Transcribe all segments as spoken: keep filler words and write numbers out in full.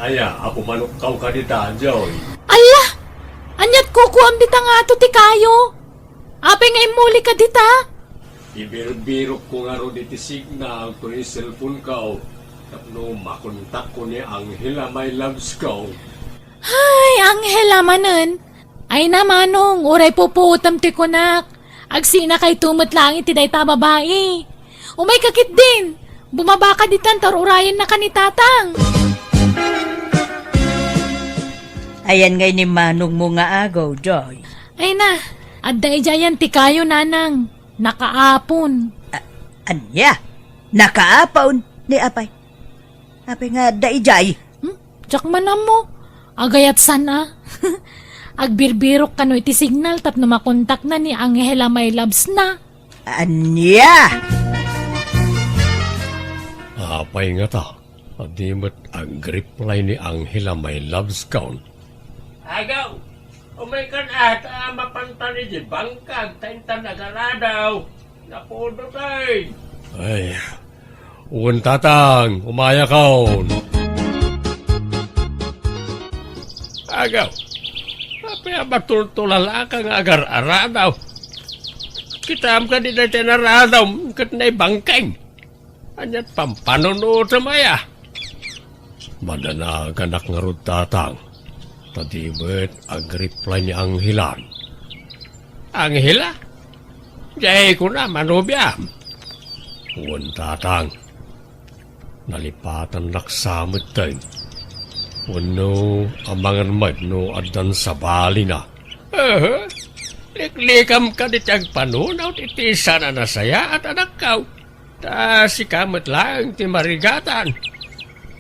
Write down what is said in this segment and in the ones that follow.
Aya, apo manokkaw ka dita, Joy. Alla! Ania't kukuam dita nga ato ti kayo? Apay nga immuli ka dita? Ibirbirok ko ngarud iti signal to ni cellphone ko tapno makontak ko ni Angela, my loves ko. Ay, Angela manen. Ay na, Manong, uray pupuotem ti kunak. Agsinakayto met laeng iti dayta a babai. Umayka ketdin. Bumabaka ditan ta ur-urayenna ka ni Tatang. Ayan ngay ni manongmo nga agaw, Joy. Ay na, adda idiayen ti kayo, Nanang. Nakaapon. A-, ania? Nakaapon? Ni apay? Apay nga adda idiay? Hmm? Diak man ammo. Agayat san a. Agbirbirok kano iti signal tapno makontakna ni Angela, my loves na. Ania? Apay ngata, a di met agreply ni Angela, my loves, kaon? Agaw, umaykan ata a mapantan iti bangkag ta intan agaradaw. Napudot ay. Ay, wen, Tatang, umayakaon. Agaw, apay a matultulalaka nga agar-aradaw? Kitaem kadi dayta naradaw ket naibangkeng. Ania't pampanunutem aya? Madanaganak ngarud, Tatang, ta di met agreply ni Angelan. Angela? Diay kuna manobiam? Wen, Tatang. Nalipatannak sa metten. Wenno, amangan met no addan sabalina. Aha. Liklikam kadi ti agpanunot iti saan a nasayaat, anakko. Ta sika met laeng ti marigatan.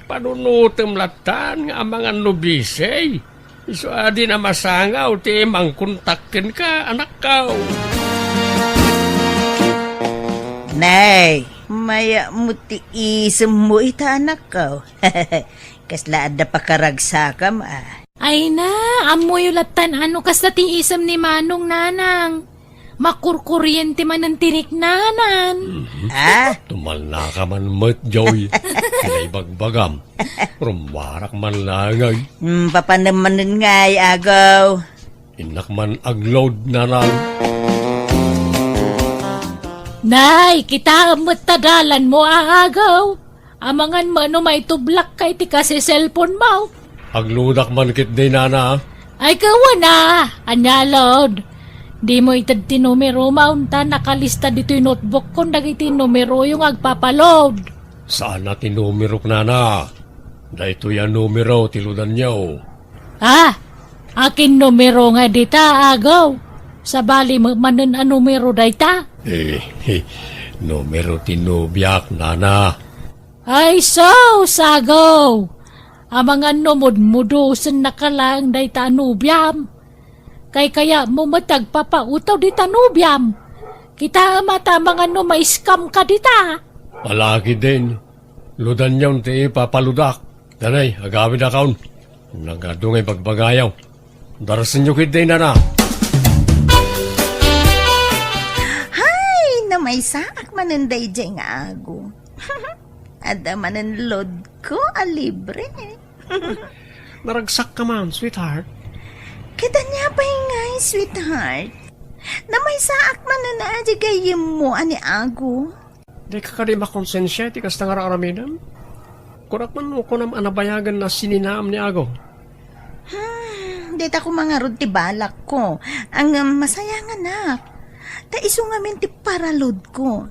Panunotem lattan nga amangan no busy. Isu a di na masangaw ti mangkontak kenka, anakko. Nay, mayat met ti isemmo ita, anakko. Kasla adda pakaragsakam a. Ay na, ammoyo lattan a no kasta ti isem ni Manong, Nanang. Makurkuriente manen ti riknanan. Mhm. Ah? Tumalnaka man met, Joy. Ti naibagbagam. Rummuarak man laeng ay. Hmm, papanem manen ngay, agaw. Innak man agload, Nanang. Nay, kitaem met ta dalanmo, agaw. Amangan met no maitublakka iti kasi cellphone mo. Agloadak man ketdi, Nana. Ay, kawana, ania load? Dimo ited ti numero mo, ta nakalista ditoy notebook kon dagiti numeroyo nga agpapaload. Saan a ti numerok, Nana. Daytoy a numero ti loadanyo. Ah, akin numero nga dita, agaw? Sabali met manen a numero dayta? Eh, eh, numero ti nobiak, Nana. Ay, sus, agaw! Amangan no mudmudosennaka laeng dayta a nobiam. Kaykayatmo met ti agpapautaw dita nobiam. Kitaem a ta amangan no ma-scam ka dita. Ala ketdin. Loadanyon ti ipapaloadak. Danay, agawidakon. Nagadu nga ibagbagayo. Darasenyo ketdi, Nana. Hay, namaysaak manen daydiay nga ago. Adda manen load ko a libre. Naragsakka man, sweetheart. Ket ania pay ngay, sweetheart? Namaysaak manen a di gayyemmo a ni ago. Dika kadi makonsensia iti kasta nga ar-aramidem? Kunak man no kunam a nabayagen a sininaam ni ago. Hmm, dita koma ngarud ti balakko. Ngem masayanganak. Ta isu ngamin ti paraloadko.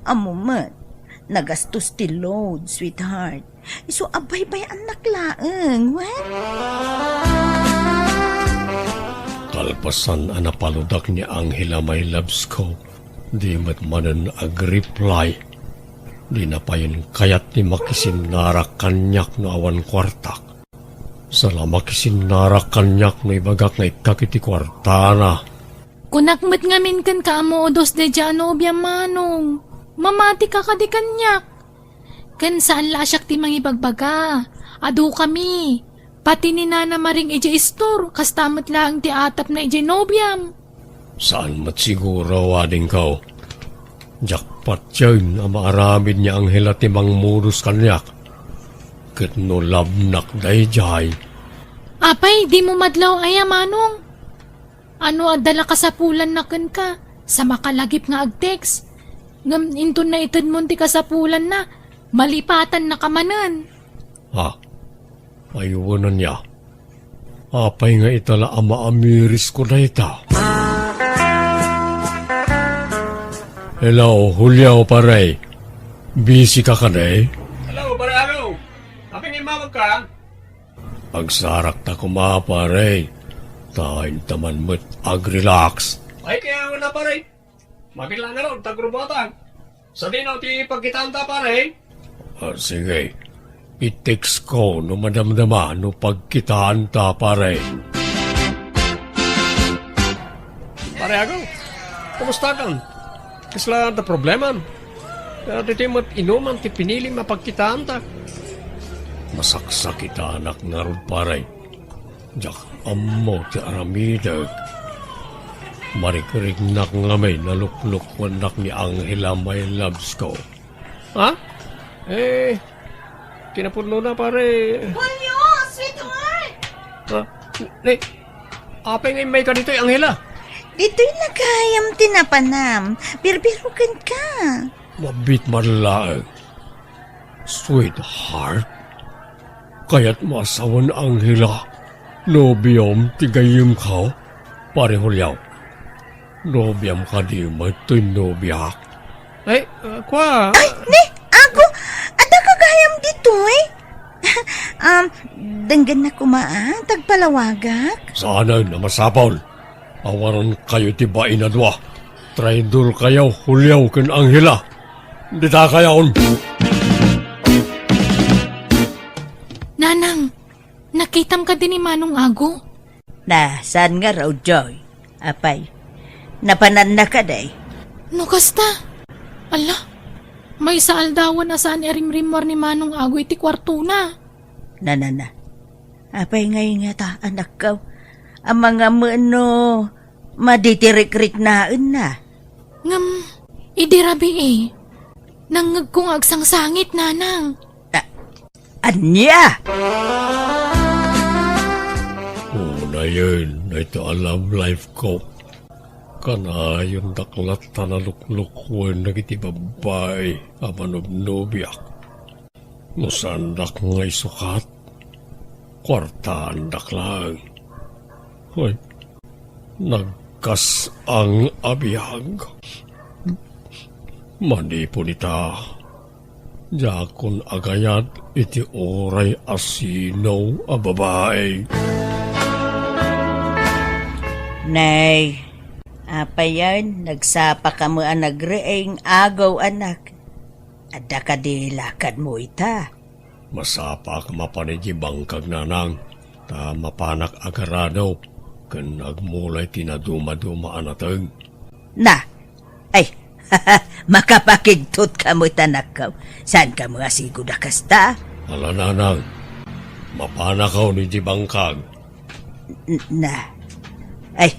Ammo met, nagastos ti load, sweetheart. Isu a baybay-annak laeng, wen? Kalpasan a napaloadak ni Angela, my loves ko, di met manen agreply. Dina payen kayat ti makisinnarak kaniak no awan kuartak. Saan a makisinnarak kaniak no ibagak nga ikkak iti kuartana. Kunak met ngamin kenka a modos daydiay a nobiam, Manong. Mamatika kadi kaniak. Ken saan la a siak ti mangibagbaga. Adukami. Pati ni Nana Maring idiay istor, kasta met laeng ti atapna idiay nobiam. Saan met siguro, adingko. Diak patien a maaramid ni Angela ti mangmodos kaniak. Ket no labnak daydiay. Apay, dimo madlaw aya, Manong? Ano adda la kasapulanna kenka? Sa makalagip nga ag-text. Ngem inton naitedmon ti kasapulanna, malipatannaka manen. Ha? Ay, wen ania. Apay nga ita la a maamirisko dayta? Hello, Julio, pare. Busy ka kadi? Hello, pare Aro. Apay nga immawag ka? Agsarakta koma, pare. Ta inta man met ag-relax. Ay, kaya wala, pare. Mabilang nga ron, tagrubatan. Sadino ti pagkitaanta, pare? Ah, sige. I-text ko no madamdama no pagkitaanta, pare. Pare Ago, kumusta kan? Kasla adda problemam? Daytoy met inuman ti pinilim a pagkitaanta. Masaksakitanak ngarud, pare. Diak ammo ti aramidek. Marikriknak ngamin a luklukuennak ni Angela, my loves ko. Ha? Eh, kinapudnona, pare. Julio, sweetheart! Ha? Ni, apay nga immayka ditoy, Angela? Ditoy nagayam ti napanam. Birbirukenka. Mabit man laeng. Sweetheart, kayatmo a sawen, Angela, nobiom ti gayyemko, pare Julio. Nobiam kadi met toy nobiak? Ay, ah, kua. Ay, ni, Ago, adda ka gayam ditoy? Um, denggennak koma, a, ta agpalawagak. Saanen a masapul. Awarenkayo ti bain a dua. Traidorkayo, Julio ken Angela. Ditakayon. Nanang, nakitam kadi ni Manong Ago? Na, saan ngarud, Joy? Apay, napananna kadi? No kasta. Ala, maysa aldawen a saan irimrimmuar ni Manong Ago iti kuartona. Na, na, na. Apay ngay ngata, anakko? Amangan no madi ti rikriknaenna. Ngem, idi rabii, nangngegko nga agsangsangit, Nanang. A-, ania? Unayen, dayta a love life ko. Kanayondak latta a luklukuen dagiti babbai a manubnobiak. No saandak nga isukat, kuartaandak laeng. Ay, nagkas-ang a biag. Manipud ita, diakon agayat iti uray a sino a babai. Nay, apayen, nagsapa kamo a nagriing, Ago, anak. Adda kadi lakadmo ita? Masapaak mapan idiay bangkag, Nanang, ta mapanak agarado ken agmulay ti nadumaduma a nateng. Na, ay, makapakigtot kamo ita, anakko. Saan kamo a sigud a kasta? Ala, Nanang, mapanakon idiay bangkag. N-, na, ay.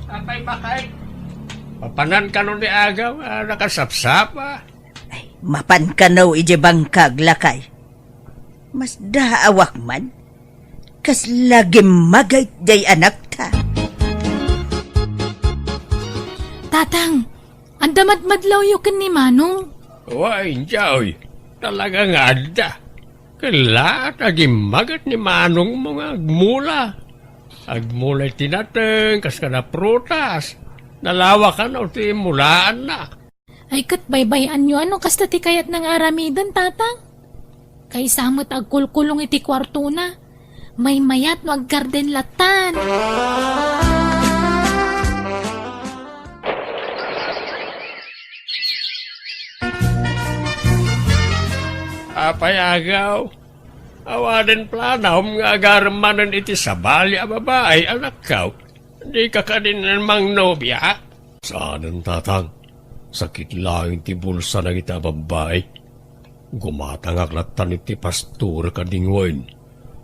Apay, Makay, mapanan kano ni Agaw a nakasapsapa? Ay, mapan kano idiay bangkag, lakay. Masdaawak man. Kasla gimmagayt diay anakta. Tatang, adda madmadlawyo ken ni Manong? Wen, Joy. Talaga nga adda. Ken laat a gimmaget ni Manongmo nga agmula. Agmula iti nateng kas kada prutas. Nalawa kano ti imulaanna. Ay, ket baybay-anyo a no kasta ti kayatna nga aramiden, Tatang? Kaysa met agkulkulong iti kuartona. Maymayat no aggarden lattan. Apay, Agaw, awanen planom nga agarem manen iti sabali a babai, anakko? Dika kadi mangnobiak? Saanen, Tatang. Sakit laeng ti bulsa dagita a babbai. Gumatangak lattan iti pastor a kadingwen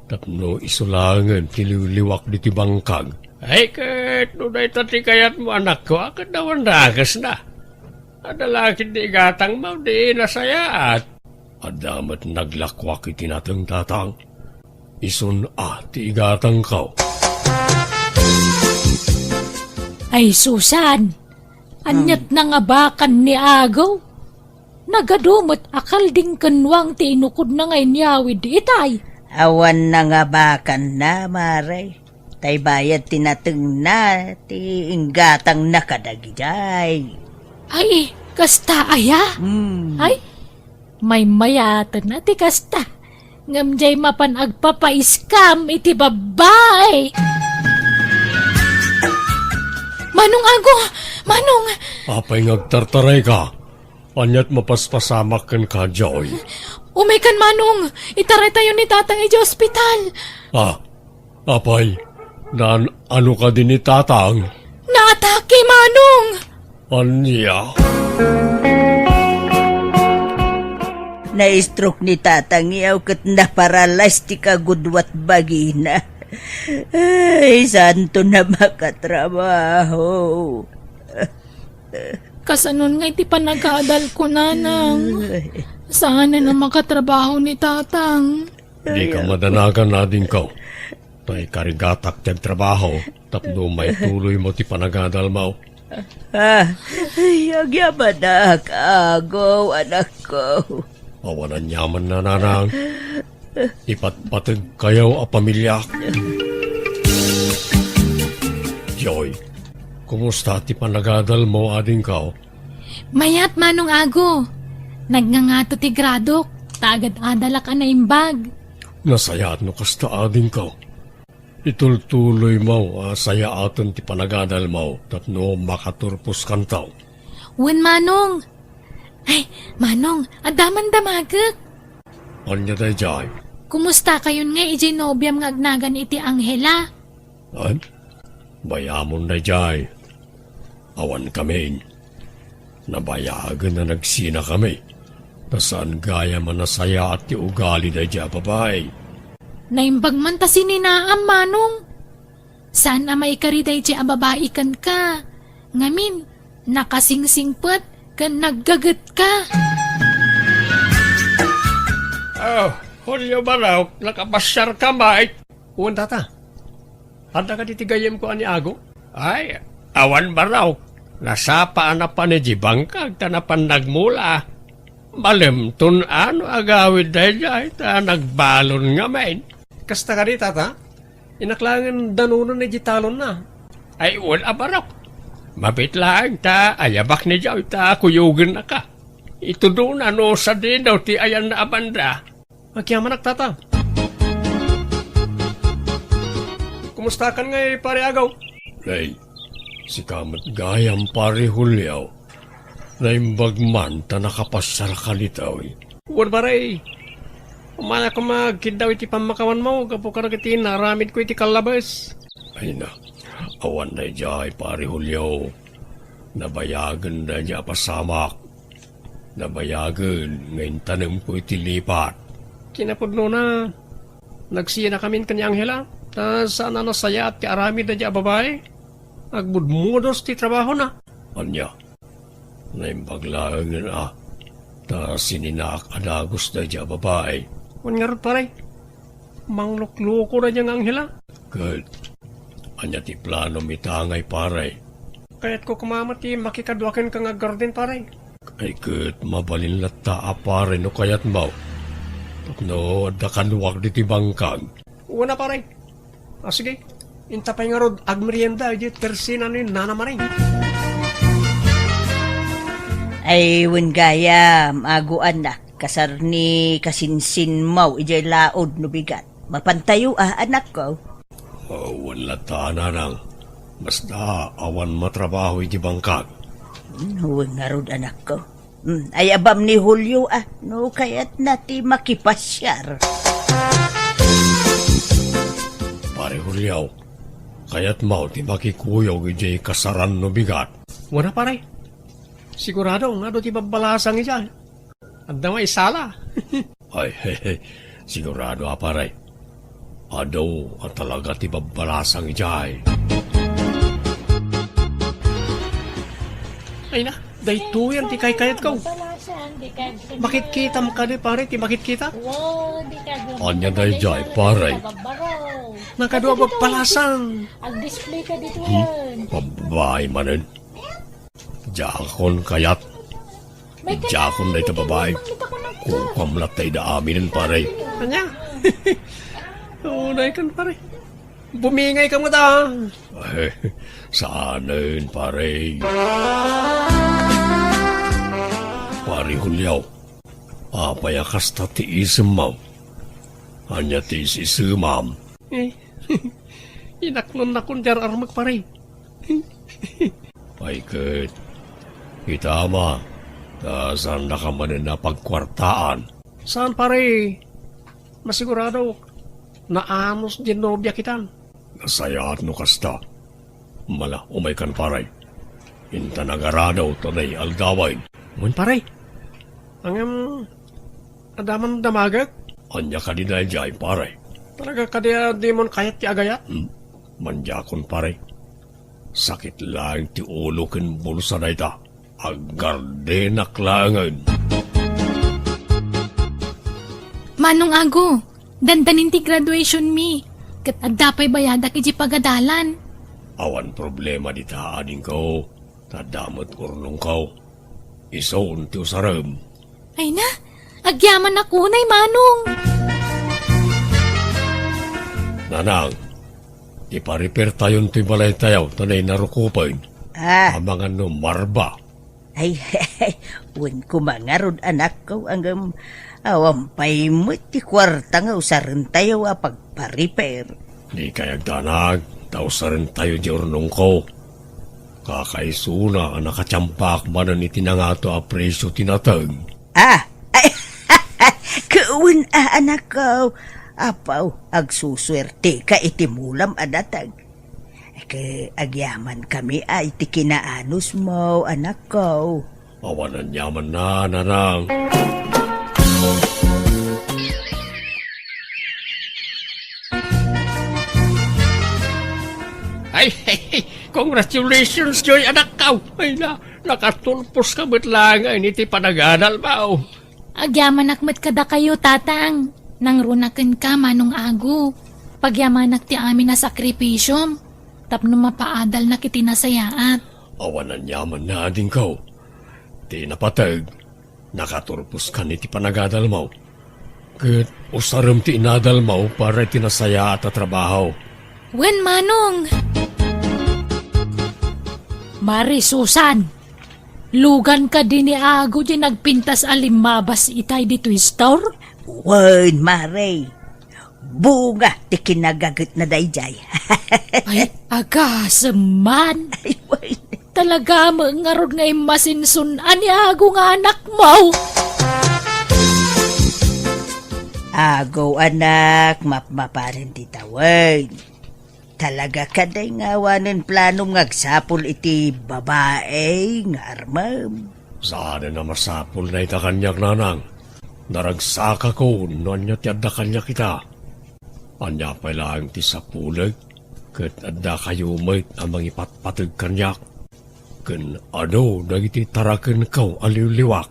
tapno isu laengen ti liwliwak diti bangkag. Ay, ket no dayta ti kayatmo, anakko, a ket awan dakesna. Adda la ketdi igatangmo, di nasayaat. Adda met naglakuak iti nateng, Tatang. Isun a ti igatangko. Ay, Susan! Aniat na nga bakan ni Ago? Nagadu met a kalding ken nuang ti inukodna nga inyawid itay. Awan na nga bakanna, Mare. Tay bayad ti natengna, ti inggatangna kadagijay. Ay, kasta aya? Hmm. Ay, maymayaten a ti kasta. Ngem jay mapan agpapaiskam iti babbai. Manong Ago! Manong! Apay nga agtartarayka? Aniat mapaspasamak kenka, Joy? Umaykan, Manong! Itaraytayo ni Tatang idiay ospital! Ah, apay, naan-ano kadi ni Tatang? Naatake, Manong! Ania? Na-stroke ni Tatang yaw ket naparalyze ti kagudua ti bagina. Ay, saanton a makatrabaho. Kasanon nga iti panagadalko, Nanang? Saanen a makatrabaho ni Tatang. Dika madanagan, adingko. Tay karigatak ti agtrabaho tapno maituloymo ti panagadalmo. Ah, ay, agyamanak, Ago, anakko. Awan aniamanna, Nanang. Ipatpategkayo a pamiliak. Joy, kumusta ti panagadalmo, adingko? Mayat, Manong Ago. Nagngangato ti gradok, ta agad-adalak a naimbag. Nasayaat no kasta, adingko. Itultuloymo a sayaaten ti panagadalmo tapno makaturposkanto. Wen, Manong. Ay, Manong, adda man damagek. Ania daydiay? Kumustakayon nga idiay nobiam nga agnagan iti Angela? Ay, bayamon daydiay. Awankamin. Nabayagen a nagsinakami. Ta saan gayam a nasayaat ti ugali daydiay a babai. Naimbag man ta sininaam, Manong. Saan a maikari daydiay a babai kenka. Ngamin, nakasingsingpet ken naggegetka. Oh, Julio Barok, nakapasiarka met. Wen, Tata. Adda kadi ti gayyemko a ni Ago? Ay, awan barok. Nasapa a napan idiay bangkag ta napan nagmula. Malemton a no agawid daydiay ta nagbalon ngamin. Kasta kadi, Tata? Innak laengen danunen idiay talonna. Ay, wen a barok. Mabiit laeng ta ayabak ni Joy ta kuyogennaka. Itudona no sadino ti ayanna a banda. Agyamanak, Tata. Kumustakan ngay, Pare Agaw? Nay, sika met gayam, Pare Julio. Naimbag man ta nakapasiarka ditoy. Wen, Pare. Umana koma agkiddaw iti pammakawanmo gapu kadagiti naaramidko iti kallabes. Ay na, awan daydiay, Pare Julio. Nabayagen daydiay a pasamak. Nabayagen nga intanemko iti lipat. Kinapudnona, nagsinakamin ken ni Angela, ta saan a nasayaat ti aramid daydiay a babai. Agmudmudos ti trabahona. Ania? Naimbag laengen a, ta sininaak a dagus daydiay a babai. Wen ngarud, pare, manglukloko daydiay nga Angela. Ket ania ti planom ita ngay, pare? Kayatko koma met ti makikadua kenka nga aggarden, pare. Ay, ket mabalin latta a, pare, no kayatmo. Tapno adda kaduak ditoy bangkag. Wen a, pare. Ah, sige. Inta pay ngarud agmerienda idiay persina ni Nana Maring. Ay, wen gayam, Ago, anak, kasar ni kasinsinmo idiay laod no bigat. Mapantayo a, anakko. Oh, wen latta, nanang. Basta awan matrabaho iti bangkag. Hmm, wen ngarud, anakko. Hmm, ayabam ni Julio a, no kayatna ti makipasiar. Pare Julio, kayatmo ti makikuyog idiay kasaran no bigat? Wen a, pare. Sigurado nga adu ti babbalasang idiay. Adda maisala. Ay, sigurado a, pare. Adu a talaga ti babbalasang idiay. Ay na, daytoyen ti kaykayatko. Makitkitam kadi, pare, ti makitkita? Ania daydiay, pare? Nakadua babbalasan. Ag-display ka dito yan. Babae manen. Diakon kayat. Diakon dayta babae. Kukuam latta ida aminen, pare. Ania? Unay kan, pare. Bumingay ka met, a. Eh, saanen, pare. Pare Julio, apay a kasta ti isemmo? Ania ti is-isemam? Eh, inaklonnakon diay ar-armek, pare. Ay ket, ita ama, ta saannaka manen a pagkuartaan. Saan, pare? Masiguradok, naanus diay nobiak itan. Nasayaat no kasta. Mala, umaykan, pare. Intan agarado ta nay aldawen. Wen, pare. Ngem, adda man damagek? Ania kadi daydiay, pare? Talaga kadi a dimon kayat ti agayat? Hmm? Mandiakon, pare. Sakit laeng ti ulo ken bulsa dayta. Aggardenak laengen. Manong Ago, dandanin ti graduation mi, ket adda pay bayadak idiay pagadalan. Awan problema dita, adingko, ta adda met urnongko. Isun ti usarem. Ay na, agyamanak unay, Manong. Nanang, ipa-repair tayon toy balaytayo ta nay narukopen. Ah. Amangan no marba. Ay, wen koma ngarud, anakko, ngem awan pay met ti kuarta nga usarentayo a pagpa-repair. Dikay agdanag, ta usarentayo diay urnongko. Kakaisuna a nakatiampak manen iti nangato a presio ti nateng. Ah, ay, wen a, anakko. Apaw, agsusuerteka iti mulam a nateng. Ket agyamankami a iti kinaanusmo, anakko. Awan aniamanna, nanang. Ay, congratulations, Joy, anakko. Ay na, nakaturposka met laengen iti panagadalmo. Agyamanak met kadakayo, Tatang. Nangruna kenka, Manong Ago. Pagyamanak ti amin a sakripisiom tapno mapaadalnak iti nasayaat. Awan aniamanna, adingko. Ti napateg, nakaturposkan iti panagadalmo. Ket usarem ti inadalmo para iti nasayaat a trabaho. Wen, Manong. Mari Susan, lugan kadi ni Ago diay nagpintas a limmabas itay ditoy store? Wen, Mare. Bunga ti kinagagetna daydiay. Ay, agasem man. Ay, wen. Talaga met ngarud nga immasinsun-an ni Ago nga anakmo. Ago, anak, mapmapanen ti tawen. Talaga kadi nga awanen planom nga agsapul iti babai nga armem? Saanen a masapul dayta kaniak, nanang. Naragsakakon no ania ti adda kaniak ita. Ania pay laeng ti sapulek, ket addakayo met a mangipatpateg kaniak. Ken adu dagiti tarakenko a liwliwak,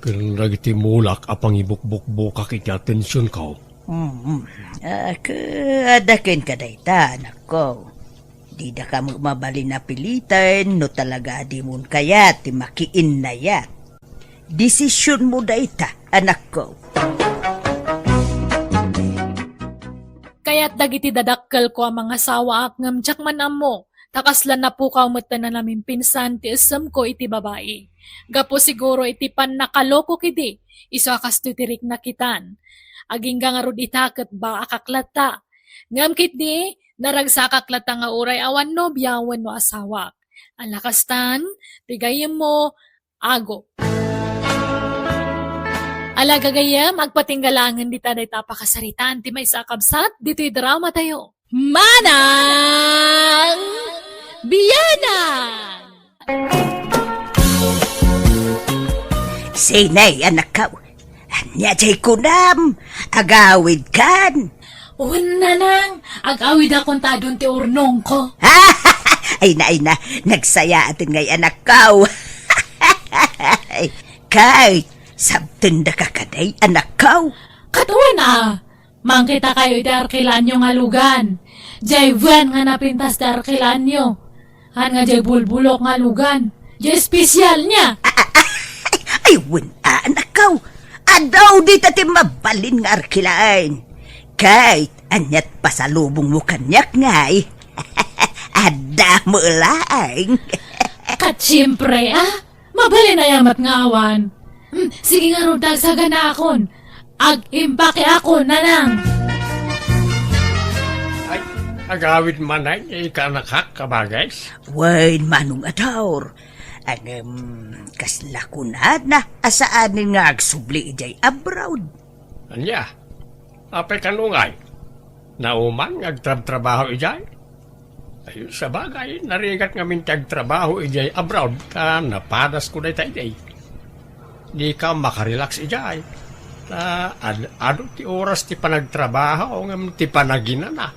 ken dagiti mulak a pangibukbukbukak iti atensionko? Mm, ah, ke-, adda kenka dayta, anakko. Didaka met mabalin a piliten no talaga a dimon kayat ti makiinnayat. Desisionmo dayta, anakko. Kayat dagiti dadakkelko a mangasawaak ngem diak man ammo ta kasla napukaw met ta nanaminpinsan ti essemko iti babai. Gapu siguro iti pannakalokok idi, isu a kastoy ti rikna kitan. Agingga ngarud ita ket baakak latta. Ngem ketdi, naragsakak latta nga uray awan nobia wenno asawak. Ala kastan, ti gayyemmo, Ago. Ala gagayyem, agpatingga laengen dita dayta a pakasaritaan ti maysa a kabsat ditoy dramatayo. Manang Bianang! Sinay, anakko? Ania jay kunam? Agawidkan? Wen, nanang, agawidakon ta adun ti urnongko. Ay na, ay na, nagsayaaten ngay, anakko. Kay, Sabtendaka kadi, anakko? Ket wen a, mangkitakayo iti arkilanyo nga lugan. Diay wen nga napintas ti arkilanyo. Haan nga diay bulbulok nga lugan. Diay espesialna. Ay, wen a, anakko. Adu dita ti mabalin nga arkilan. Ket aniat pasalubongmo kaniak ngay? Adda met laeng. Ket siempre, a. Mabalin aya met nga awan. Hmm, sige ngarud ta agsaganaakon. Ag-impake ako, nanang. Ay, agawid manen, ikanak, kabagis? Wen, Manong Ador. Ngem, kasla kunana a saanen nga agsubli idiay abroad? Ania? Apay kano ngay? Nauman nga agtrabtrabaho idiay? Ay, sabagay, narigat ngamin ti agtrabaho idiay abroad, ta napadasko dayta idiay. Dika makarelax idiay. Ta ad-, adu ti oras ti panagtrabaho, ngem ti panaginana.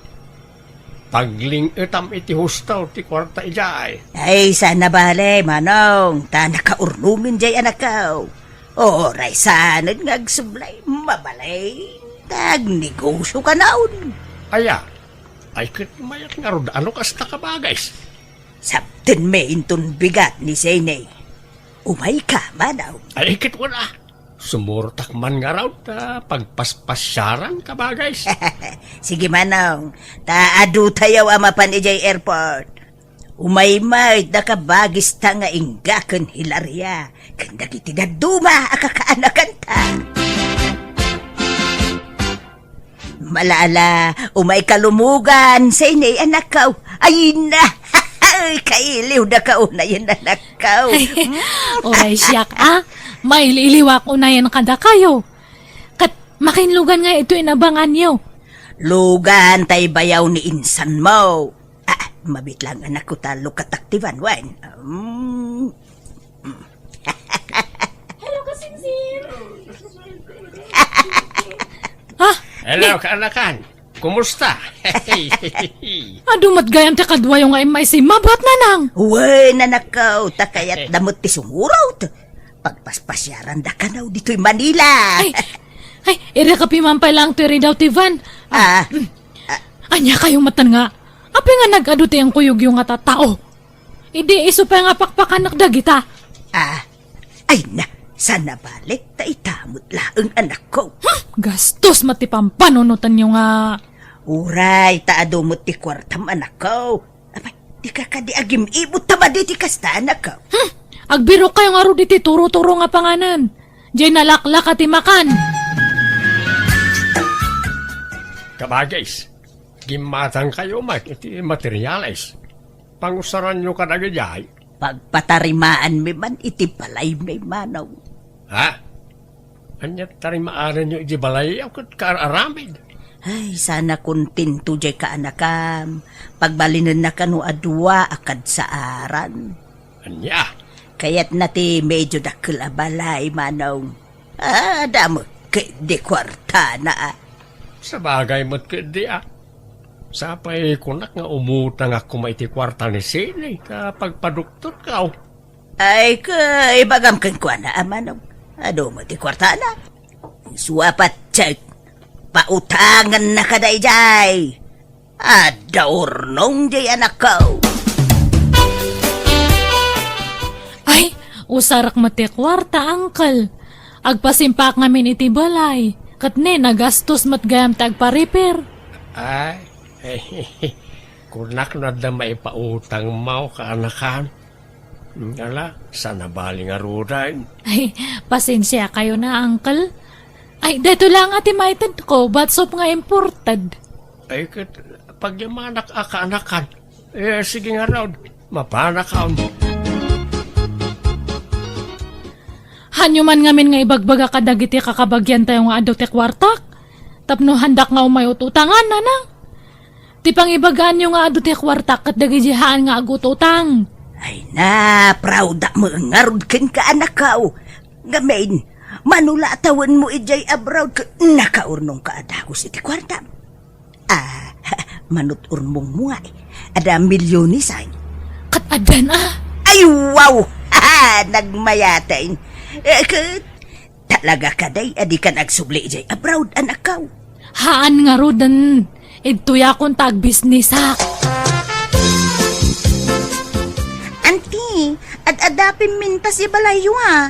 Pagling-etam iti husto ti kuarta idiay. Ay, saan a bale, Manong, ta nakaurnomen diay anakko. Uray saanen nga agsubli, mabalin ta agnegosiokanon. Aya, ay ket mayat ngarud a no kasta, kabagis? Sabtenmi inton bigat ni Sene. Umayka, Manong. Ay ket wen a. Sumurtak man ngarud ta pagpaspasiaran, kabagis. Sige, Manong, ta adutayo a mapan idiay airport. Umay met da kabagista nga ingga ken Hilaria ken dagiti dadduma a kakaanakanta. Malala, umayka lumugan, Sene, anakko. Ay na, kailiwdaka unayen, anakko. Ay, uray siak, a. Mailiiliwak unayen kadakayo. Ket makinlugan nga ito inabanganyo. Lugan tay bayaw ni insanmo. Ah, mabit lang, anakko, ta lukatak ti banwan. Mm. Hello, kasinsin. Ah, hello, kaanakan. Kumusta? Adu met gayam ti kaduayo nga immaysima, Nanang. Wen, anakko, ta kayatda met ti sumurot. Pagpaspasiarandakano ditoy Manila. Ay, ay, ireka piman pay laeng toy ridaw ti van. Ah, Ah, mm. Ah. Ania kayo met nga? Apay nga nag-adu ti inkuyogyo nga tattao? Idi isu pay nga pakpakanak dagita. Ah, ay na, saan a bale, ta ita met laeng, anakko. Hmm, gastos met ti pampanunotanyo nga. Uray, ta adu met ti kuartam, anakko. Apay, dika kadi agim-ibot ta madi ti kasta, anakko? Hmm, agbirok kayo ngarud iti turo-turo nga panganan. Diay nalaklaka ti makan. Kabagis, gimmatang kayo met iti materiales. Pangusaranyo kadagidiay? Pagpatarimaanmi man iti balaymi, Manong. Ha? Ania ti tarimaanyo iti balay a ket kaar-aramid? Ay, saan a kontento diay kaanakam. Pagbalinennaka no a dua a kadsaaran. Ania? Kayatna ti medyo dakkel a balay, Manong. Ah, adda met ketdi kuartana, a. Sabagay met ketdi, a. Sapay kunak nga umutangak koma iti kuarta ni Sene ta pagpadoktorko. Ay, ket ibagam kenkuana, a, Manong. Adu met ti kuartana. Isu a patse, pautangennaka daydiay. Adda urnong diay, anakko. Ay, usarek met ti kuarta, uncle. Agpasimpak ngamin iti balay. Ket ne, nagastos met gayam ti agpa-repair. Ay, kunak no adda maipautangmo, kaanakan. Ala, saan a bale ngaruden. Ay, pasensia kayo na, uncle. Ay, daytoy la nga ti maitedko, batsop nga imported. Ay, ket pagyamanak a kaanakan. Eh, sige ngarud, mapanakon. Hanyo man ngamin nga ibagbaga kadagiti kakabagiantayo nga adu ti kuartak. Tapno handak nga umay ut-utangan, nanang. Ti pangibagaanyo nga adu ti kuartak ket dagiti haan nga agututang. Ay na, proud-ak met ngarud kenka, anakko. Ngamin, mano la a tawenmo idiay abroad ket nakaurnongka a dagus iti kuartam. Ah, manut-urnongmo nga, adda milyones, ay. Ket addan, a? Ay, wow! Nagmayaten. Eh, ket Talaga kadi a dikan agsubli idiay abroad, anakko? Haan ngaruden. Idtoyakon ta agbisnisak. Anti, ad-adda pimintas ibalayyo a.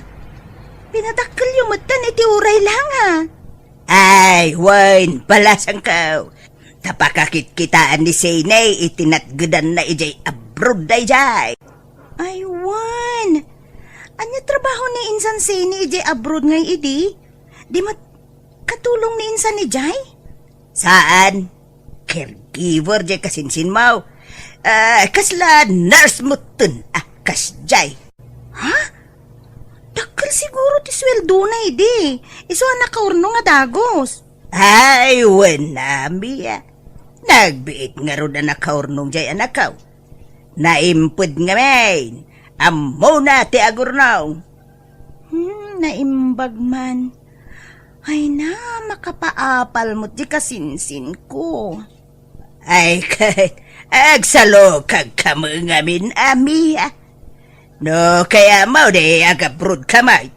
Pinadakkelyo metten iti uray la nga. Ay, wen, balasangko. Ta pakakitkitaan ni Seni iti natgedanna idiay abroad daydiay. Ay, wen. Ania trabaho ni insan Seni idiay abroad ngay idi? Di met katulong ni insan idiay? Saan? Caregiver diay kasinsinmo. Ah, kasla nurse metten a kasdiay. Ha? Dakkel siguro ti sueldona idi. Isu a nakaurnong a dagus. Ay, wen a, Mia. Nagbiit ngarud a nakaurnong diay, anakko. Naimped ngamin. Ammona ti agurnong. Hmm, naimbag man. Ay na, makapaapal met di kasinsinko. Ay, ket agsalukagka met ngamin a, Mia. No kayatmo, di agabrodka met.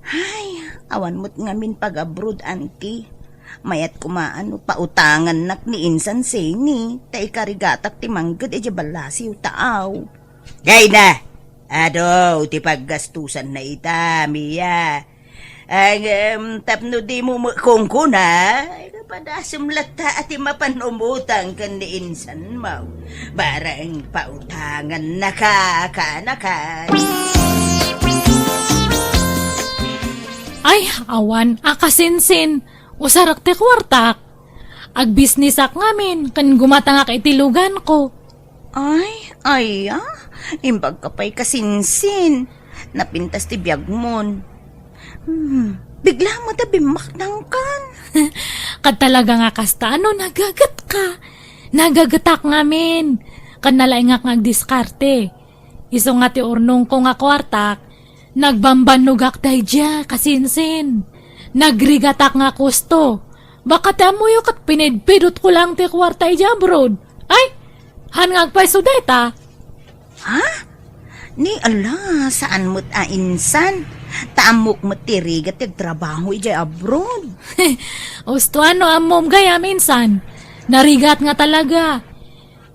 Ay, awan met ngamin pag-abroad, anti. Mayat koma no pautangannak ni insan Seni, ta ikarigatak ti mangged idiay ballasiw ta aw. Ay na, adu ti paggastusanna ita, Mia. Ngem, tapno dimo met kunkuna, ay, padasem latta a ti mapan umutang ken ni insanmo. Bareng pautangannaka, kaanakan. Ay, awan a kasinsin. Usarak ti kuartak. Agbisnisak ngamin ken gumatangak iti luganko. Ay, aya, imbagka pay kasinsin. Napintas ti biagmon. Hmm, bigla met a bimmaknangkan. Ket talaga nga kasta, ano, nagagetka? Nagagetak ngamin. Ken nalaingak nga agdiskarte. Isu nga ti urnongko nga kuartak, nagbambannogak daydiay, kasinsin. Nagrigatak nga kusto. Baka ti ammoyo ket pinidpidotko laeng ti kuarta idiay abroad. Ay, haan nga agpayso dayta. Ha? Ni ala, saan met a insan. Ta ammok met ti rigat ti agtrabaho idiay abroad. Usto a no ammom gayam, insan. Narigat nga talaga.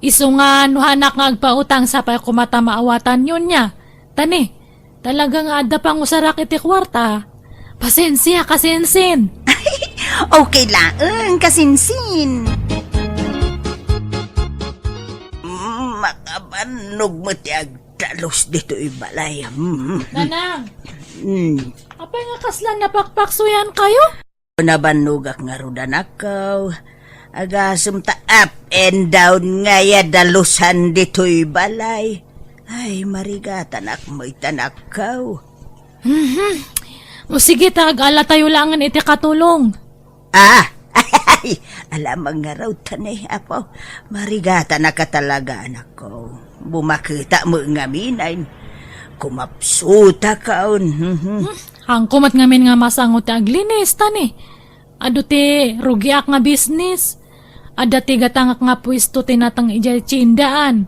Isu nga no haanak nga agpautang, sapay koma ta maawatanyo nia. Ta ni, talaga nga adda pangusarak iti kuarta. Pasensia, kasinsin. Okay laeng, kasinsin. Mm, makabannog met ti agdalus ditoy balay. Mm. Nanang, mm, apay nga kasla napakpaksuyan kayo? Nabannogak ngarud, anakko. Agasem ta up and down ngay a dalusan ditoy balay. Ay, marigatanak met, anakko. Mhm. O sige ta, agala tayo laengen iti katulong. Ah! Ay, ala, mangarud ta ni, Apo. Marigatanak a talaga, anakko. Bumaketa met ngamin ay kumapsutakon. Mhm. Hmm, haanko met ngamin nga masango ti aglinis, ta ni, adu ti rugiak nga bisnis. Adda ti gatangak nga puesto ti nateng idiay tiendaan.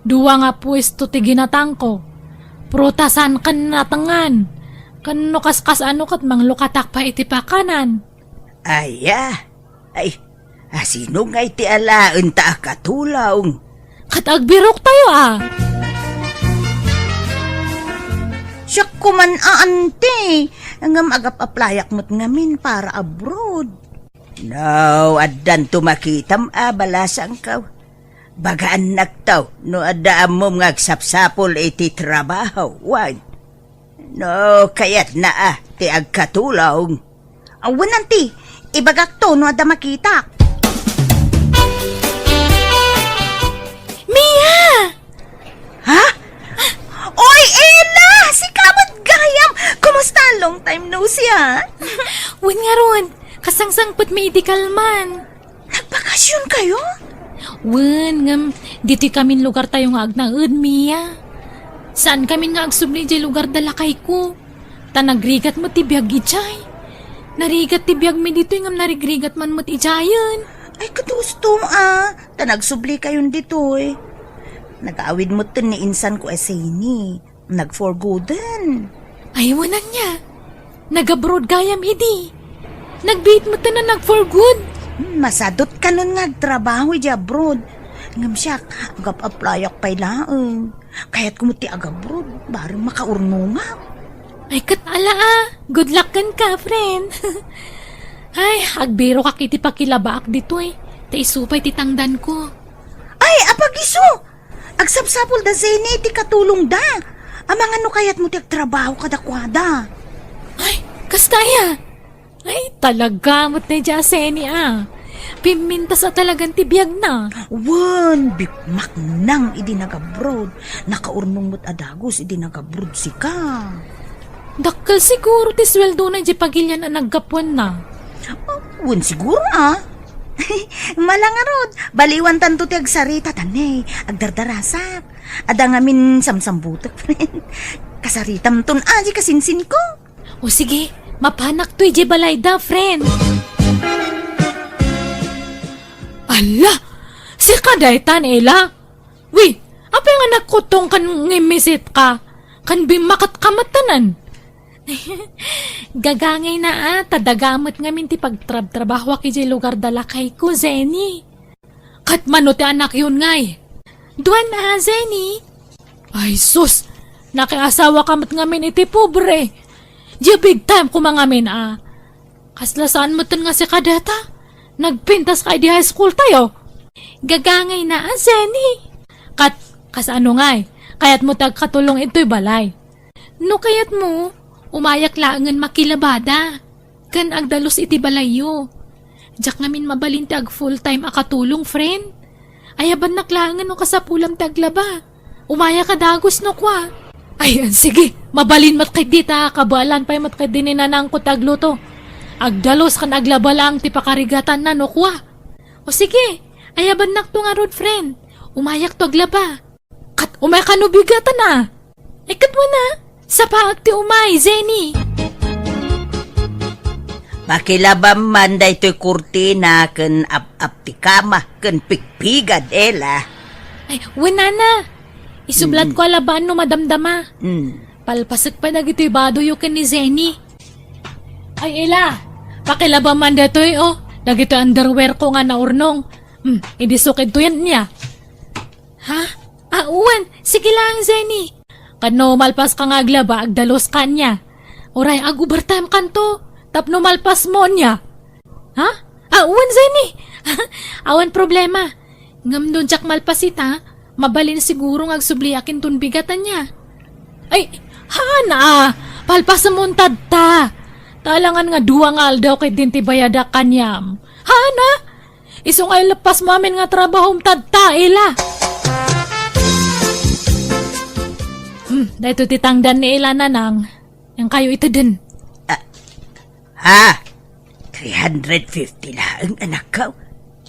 Dua nga puesto ti ginatangko. Prutasan ken natengan. Ken no kaskas-ano ket manglukatak pay iti pakanan. Aya? Ay, asino ngay ti alaenta a katulong? Ket agbirok tayo a. Siak koman a, anti. Ngem agap-aplayak met ngamin para abroad. No, addanto makitam a balasangko. Bagaannakto no adda ammom nga agsapsapul iti trabaho, wen. No, kayatna a ti agkatulong. Awan, anti, ibagakto no adda makitak. Mia! Ha? Oy, Ella! Sika met gayam! Kumusta? Long time no see, ah? Wen ngarud, kasangsangpet mi idi kalman. Nagbakasyon kayo? Wen, ngem ditoy kamin lugar tayo nga agnaed, Mia. Saan kamin nga agsubli idiay lugar da lakayko. Ta nagrigat met ti biag idiay. Narigat ti biagmi ditoy ngem narigrigat man met idiayen. Ay, kadusto, ah. Ta nagsubli kayon ditoy. Nag-awid metten ni insanko a Seni. Nagforgoden. Ay, wen ania. Nag-abroad gayam idi. Nagbiit met ta nag for good. Hmm, masadot kanon nga agtrabaho idi abroad. Ngem siak, agap-applyak pay laeng. Kayatko met ti agabroad, bareng makaurnongak. Ay, ket ala a. Good luck kenka, friend. Ay, agbirokak iti pakilabaak ditoy. Ta isu pay ti tangdanko. Ay, apag-isu! Agsapsapul da Zeni ti katulongda. Amangan no kayatmo ti agtrabaho kadakuada. Ay, kasta aya? Ay, talaga met ni Zeni a. Pimmintas a talagan ti biagna. Wen, bikmaknang idi nagabroad. Nakaurnong met a dagus idi nagabroad sika. Dakkel siguro ti sueldona idi pagilian a naggapuanna. Wen siguro a. Mala ngarud, baliwantanto ti agsarita, ta ne, agdardarasak. Adda ngamin samsambutek, friend. Kasaritamton a, di kasinsinko. O sige, mapanakto idiay balayda, friend. Ala! Sika daytan, Ela? Wi, apay nga nagkuttong kan ngimmisit ka? Kan bimmaket ka met tanan? Gagangayna a, ta daga met ngamin ti pagtrabtrabahoak idiay lugar da lakayko, Zeni. Ket mano ti anakyon ngay? Duan a, Zeni. Ay sus, nakiasawa ka met ngamin iti pobre. Diay big time koma ngamin a. Kasla saan metten nga sika dayta? Nagpintas ka idi high school tayo. Gagangayna a, Zeni. Ket, kasano ngay? Kayatmo ti agkatulong idtoy balay? No kayatmo, umayak laengen makilabada. Ken agdalus iti balayyo. Diak ngamin mabalin ti ag full time a katulong, friend. Ayabannak laengen no kasapulam ti aglaba. Umayak a dagus no kua. Ay, sige, mabalin met ketdi ta kabaelan pay met ketdi ni nanangko ti agluto. Agdalus ken aglaba laeng ti pakarigatanna no kua. O sige, ayabannakto ngarud, friend. Umayakto aglaba. Ket umay kano bigatan a? Ay, ket wen a, sapaek ti umay, Zeni. Pakilabam man daytoy kurtina ken ap-ap ti kama ken pikpigad, Ela. Ay, wen a na. Isublatko a labaan no madamdama. Mm. Palpasek pay dagitoy badoyo ken ni Zeni. Ay, Ela, pakilabam man daytoy, o. Dagitoy underwear ko nga naurnong. Hmm, idi sukidto yan niya. Ha? Ah, wen, sige lang, Zeni. Ket no malpas ka nga aglaba, agdalus ka ania. Uray, ag-overtime kanto. Tapno malpas mo ania. Ha? Ah, wen, Zeni. Awan problema. Ngem no diak malpas ita, mabalin siguro nga agsubliak inton bigat ania. Ay, haan a. Palpasem mo tadta. Ta alangan nga dua nga aldaw ket din ti bayadak kaniam. Haan a. Isu nga ileppasmo amin nga trabahom tadta, Ela. Hmm, daytoy ti tangdan ni Ela, Nanang. Yan kayo iteden. Ah, ha? Three hundred fifty laeng, anakko.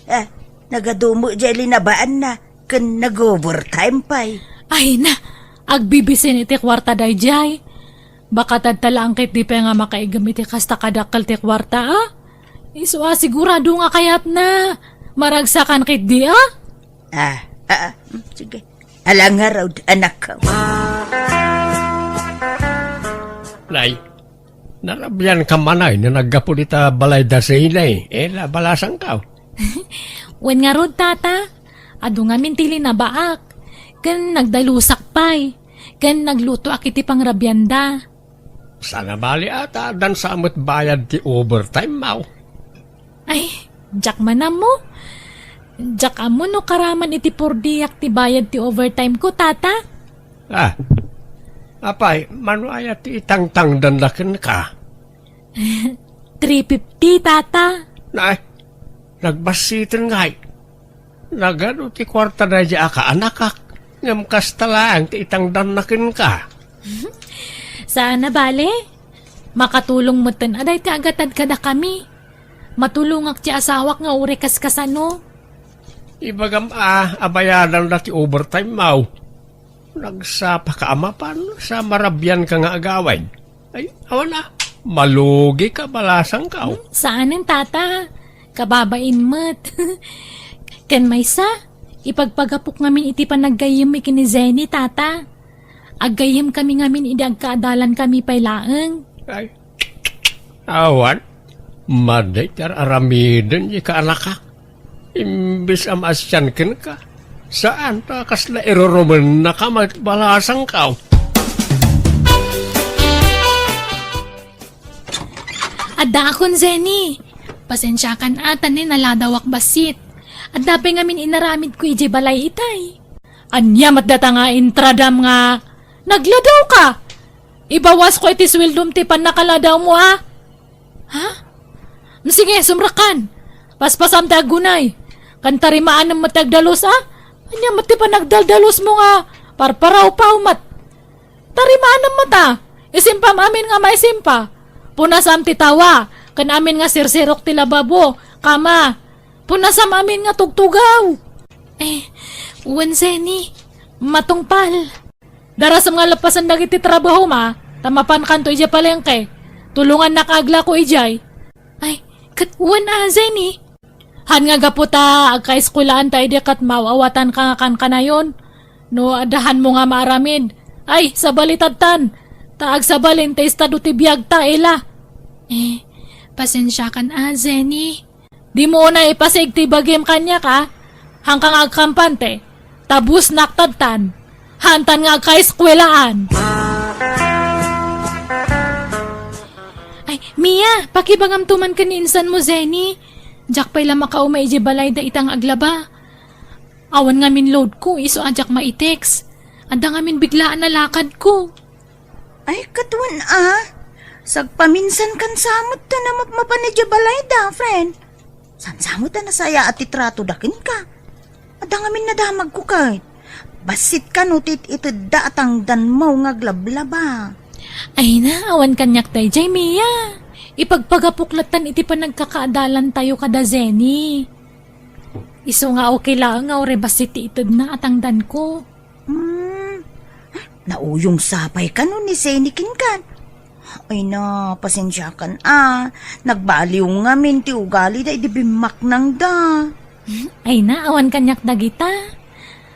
Ah, nagadumo jay linabaanna, ken nag-overtime pay. Ay na, agbibisin iti kuarta dayjay. Baka tadta laeng ket di pay nga makaigem iti kasta kadakkel ti kuarta, a? Isu a sigurado nga kayatna. Maragsakan ket di, a? Ah, ah, ah, mm, sige. Ala ngarud, anakko. Nay, narabian ka manay no naggapu dita balay da Zeni, Ela, balasangko. Wen ngarud, tata, adu ngamin ti linabaak, ken nagdalusak pay, ken naglutoak iti pangrabianda. Saan a bali a ta addan sa met bayad ti overtime mo. Ay, diak man ammo. Diak ammo no karaman iti purdiak ti bayad ti overtime ko, tata. Ah, apay, mano aya ti itangtangdanna kenka? Three fifty, tata. Nay, nagbassiten ngay. Nagadu ti kuarta daydi a kaanakak, ngem kasta laeng ti itangdanna kenka. Saan a bale? Makatulong metten a dayta agatad kadakami. Matulongak ti asawak nga uray kaskasano. Ibagam a, abayadanda ti overtime mo. Nagsapa ka a mapan sa marabian ka nga agawid. Ay, awan a. Malugi ka, balasangko. Hmm, saanen, tata. Kababain met. Ken maysa, ipagpagapok ngamin iti panaggayyem ken ni Zeni, tata. Aggayyem kami ngamin idi agkaadalan kami pay laeng. Ay, Awan, madi ti ar-aramiden ti kaalakak. Imbes a maasian kenka, saan ta kasla irurumennaka met balasangkaw. Addaakon, Zenny. Pasensiakan a, ta ni naladawak bassit. Adda pay ngamin inaramidko idiay balay itay. Ania met data nga intradam nga nagladawka? Ibawasko iti sueldom ti pannakaladawmo, a? Ha? Sige, sumrakan. Paspasam ti aggunay. Kan tarimaanem met ti agdalus, a? Ania met ti panagdaldalusmo nga parparawpaw met? Tarimaanem met, a? Isimpam amin nga maisimpa. Punasam ti tawa, ken amin nga sirsirok ti lababo, kama. Punasam amin nga tugtugaw. Eh, wen, Zenny, matungpal. Darasem nga lappasen dagiti trabahom, a, ta mapankanto idiay palengke. Tulongannak aglako idiay. Ay, ket wen a, Zenny. Han nga gapu ta agkaeskuelaan ta idi ket maaw-awatanka nga kankanayon. No adda hanmo nga maaramid, ay, sabalitadtan. Ta agsabalin ti estado ti biagta, ila. Eh, pasensiakan a, Zenny. Dimo unay ipasig ti bagim kaniak, a? Hanka nga agkampante, ta busnak tadtan, hantan nga agkaeskuelaan. Ay, Mia, pakibagamto man ken ni insanmo, Zenny. Diak pay la makauma idiay balayda ita nga aglaba. Awan ngamin loadko, isu a diak maitext. Adda ngamin biglaan a lakadko. Ay, ket wen a. Sagpaminsankan sa met ta namapmapan idiay balayda, friend. Saan sa met a nasayaat ti tratoda kenka? Adda ngamin nadamagko ket. Bassit kano ti it-itedda a tangdanmo nga aglablaba. Ay na, awan kaniak daydiay, Mia. Ipagpagapok lattan iti panagkakaadalantayo kada Zenny. Isu nga okay laeng nga uray bassit ti itedna a tangdanko. Hmm. Nauyong sapay kano ni Zenny kenkan? Ay na, pasensiakan a. Nagbaliw ngamin ti ugalida idi bimmaknangda. Ay na, awan kaniak dagita.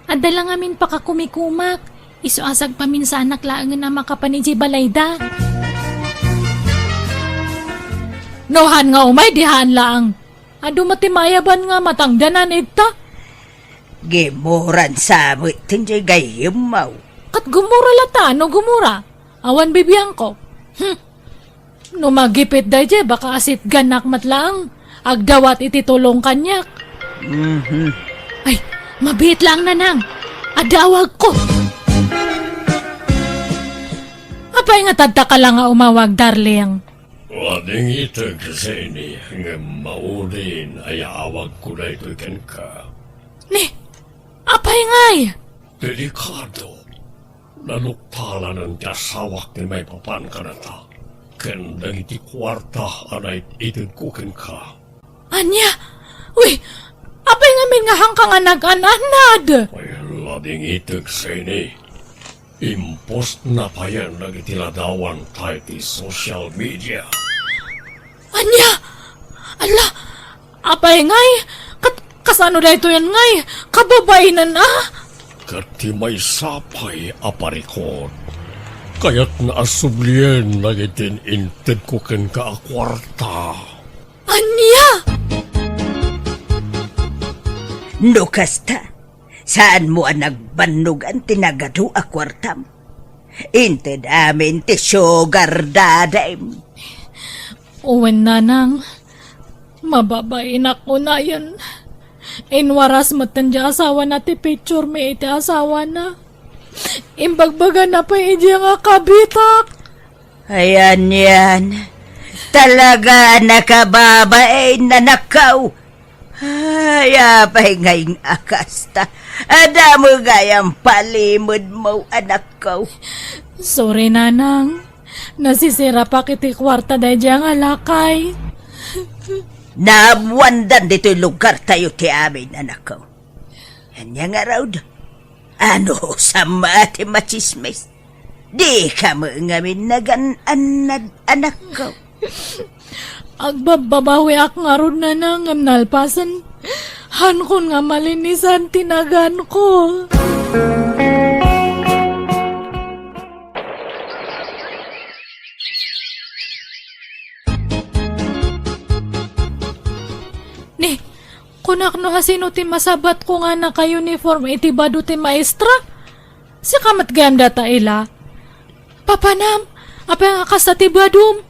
Adda la ngamin pakakumikumak. Isu a sagpaminsanak laengen a makapan idiay balayda. No han nga umay, di han laeng. Adu met ti maayaban nga matangdanan ita. Gimuran sa met ti gayyemmo. Ket gumura lata, no gumura. Awan bibiangko. Hmm. No magipit daydiay, baka asitganak met laeng. Agdawat iti tulong kaniak. Mhm. Ay, mabiit laeng, Nanang. Adda awagko. Apay nga tadta ka la nga umawag, darling? Wading itek, Zenny, ngem maudin a yaawagko daytoy kenka. Ni, apay ngay? Delikado. Naluktalanen ti asawak ti maipapan kadata ken dagiti kuarta a naititedko kenka. Ania? Uy, apay ngamin nga hanka nga nag-an-anad? Ay, lading itek, Zenny. Impostna payen dagiti ladawanta iti social media. Ania? Ala, apay ngay? Kat-, kasano daytoyen ngay? Kababainan a? Ket ti maysa pay a parikut, kayatna a sublien dagiti intedko kenka a kuarta. Ania? No kasta, saanmo a nagbannogan ti nagadu a kuartam? Inted amin ti sugar daddy-m. Wen, Nanang, mababainak unayen. Inwaras metten ti asawana ti picture mi iti asawana. Imbagbagana pay idi nga kabitak. Ayan yan. Talaga nakababain, anakko. Ay, apay ngay nga kasta? Adda met gayam palimedmo, anakko. Sorry, Nanang. Nasisirapak iti kuarta daydiay nga lakay. Naammoandan ditoy lugartayo ti amin, anakko. Ania ngarud? Anusam a ti machismis? Dika met ngamin nagan-annad, anakko. Agbabbabawiak ngarud, Nanang, ngem nalpasen. Hankon nga malinisan ti naganko. Anak, no asino ti masabatko nga naka-uniform iti bado ti maestra? Sika met gayam dayta, Ela. Papanam, apay nga kasta ti badom?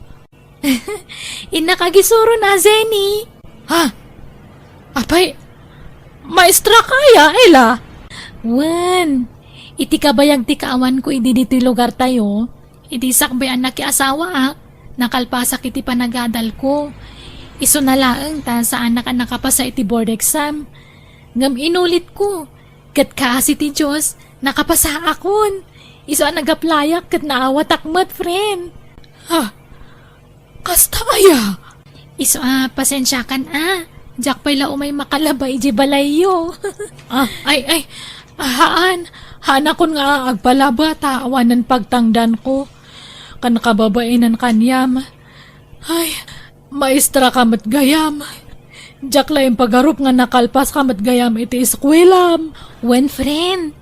Innak agisuron a, Jenny. Ha? Apay, maestra ka aya, Ela? Wen, iti kabayag ti kaawanko idi ditoy lugartayo, idi sakbay a nakiasawaak, nakalpasak iti panagadalko. Isuna laeng ta saanak a nakapasa iti board exam. Ngem inulitko, ket kaasi ti Dios, nakapasaakon. Isu a nag-applyak ket naawatak met, friend. Ha? Kasta aya? Isu a, pasensiakan a. Diak pay la umay makalaba idiay balayyo. Ah, ay, ay. Haan. Haanakon nga agpalaba ta awanen pagtangdanko. Ken kababaenan kaniam. Ay, maestra ka met gayam. Diak la impagarup nga nakalpas ka met gayam iti eskuelam. Wen, friend.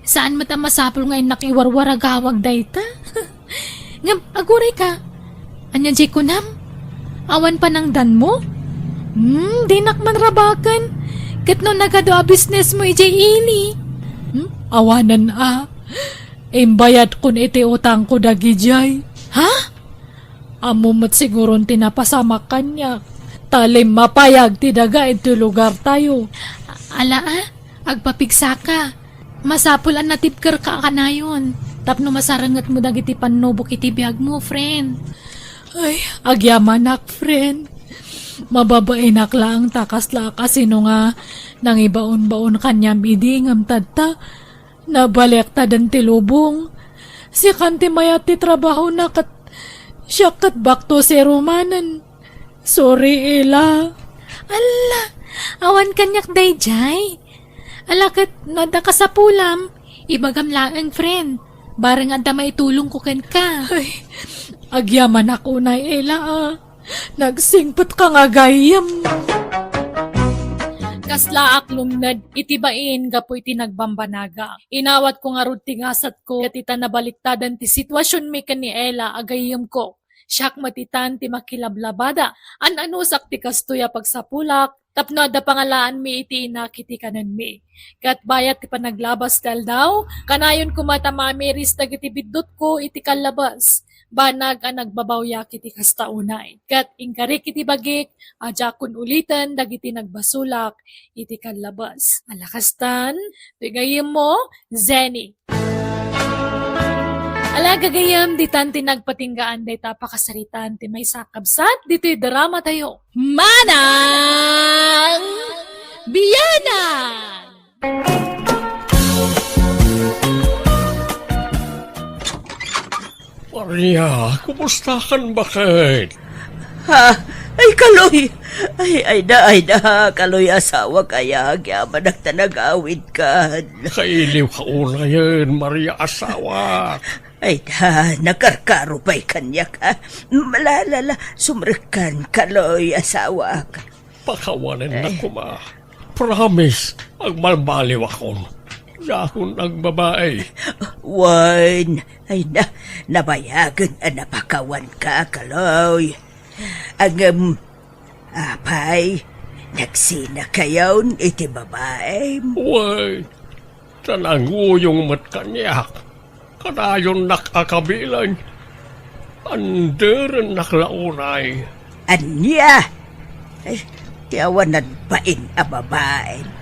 Saan met a masapul nga innak iwarwaragawag dayta? Ngem, aguray ka. Ania diay kunam? Awan panangdanmo? Hmm, dinak man rabaken. Ket no nagadu a business mo idiay ili? Hmm, awanen a. Imbayadkon iti utangko dagidiay. Ha? Ammo met siguron ti napasamak kaniak. Ta limmapayag ti daga iti lugartayo. Ala a, agpapigsaka. Masapul a natibkerka a kanayon tapno masarengetmo dagiti pannubok iti biagmo, friend. Ay, agyamanak, friend. Mababaenak laeng ta kasla a kasino nga nangibaonbaon kaniam idi ngem tatta, nabaliktaden ti lubong. Sikan ti mayat ti trabahona ket siak ket back to zero manen. Sorry, Ela. Alla, awan kaniak daydiay. Ala ket no adda kasapulam, ibagam laeng, friend. Bareng adda maitulongko kenka. Ay, agyamanak unay, Ela, a. Nagsingpet ka nga gayyem. Kaslaak lumned iti bain gapu iti nagbambanaga. Inawatko ngarud ti ngasatko ket ita nabaliktadan ti situasionmi ken ni Ela a gayyemko. Siak met itan ti makilablabada. An-anusak ti kastoy a pagsapulak tapno adda pangalaanmi iti inak iti kanenmi. Ket bayat ti panaglabas ti aldaw, kanayon koma ta mamiris dagiti biddutko iti kallabas. Banag a nagbabawyak iti kasta unay. Ket inkarik iti bagik a diakon uliten dagiti nagbasolak iti kallabas. Ala kastan, ti gayyemmo, Zenny. Ala, gagayyem, ditan ti nagpatinggaan dayta a pakasaritaan ti maysa a kabsat ditoy drama tayo. Manang Biyanan! Maria, kumusta kan baket? Ha? Ay, Kaloy! Ay, ay da, ay da, Kaloy, asawak aya, agyamanak ta nagawidkan. Kailiw ka unayen, Maria, asawak. Ay da, nakarkaro pay kaniak, ha? Malala, sumrekkan, Kaloy, asawak. Pakawanennak koma. Promise, agbalbaliwakon. Diakon agbabae. Wen, ay na, nabayagen a napakawanka, Kaloy. Ngem, apay, nagsinakayon iti babaem? Wen, ta nanguyong met kaniak. Kadayonnak a kabilen. Anderennak la unay. Ania? Ay, ti awan nagbain a babaen.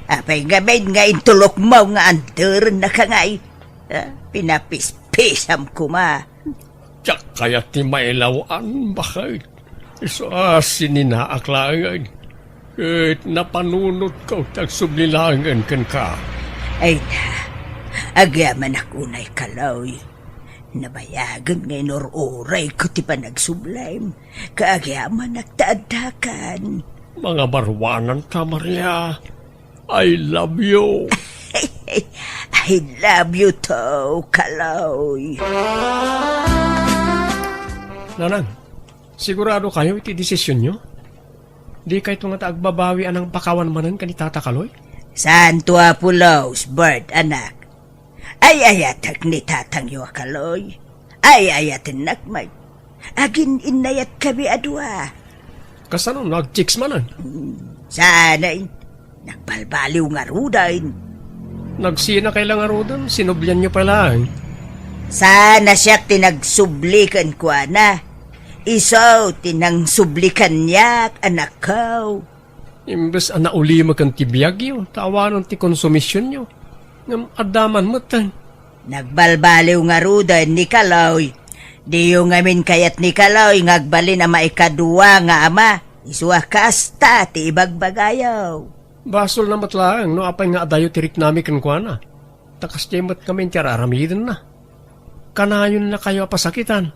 Apay ngamin nga intulokmo nga anderennak ngay? Ah, pinapispisam koma. Diak kayat ti mailaw-an, baket. Isu a sininaak laengen, ket napanunotko ti agsubli laengen kenka. Ay na, agyamanak unay, Kaloy. Nabayagen nga inur-urayko ti panagsublim, ket agyamanak ta addakan. Mangabaruananta, Maria. I love you. I love you too, Kaloy. Nanang, sigurado kayo iti desisyonyo? Di kayto ngata agbabawi a nangpakawan manen ken ni Tata Kaloy? Santo Apolos, Bert, anak. Ay-ayatek ni tatangyo a Kaloy. Ay-ayatennak met. Agin-innayatkami a dua. Kasano no agchicks manen? Hmm, Saan, nagbalbaliw ngaruden. Nagsinakay la ngaruden, sinublianyo pay laeng. Saan a siak ti nagsubli kenkuana. Isu ti nangsubli kaniak, anakko. Imbes a naulimek ti biagyo, ta awanen ti konsumisionyo. Ngem adda man metten. Nagbalbaliw ngaruden ni Kaloy. Diyo ngamin kayat ni Kaloy nga agbalin a maikadua nga ama, isu a kasta ti ibagbagayo. Basolna met laeng no apay nga adayo ti riknami kenkuana. Ta kasdiay met ngamin ti ar-aramidenna. Kanayonnakayo a pasakitan.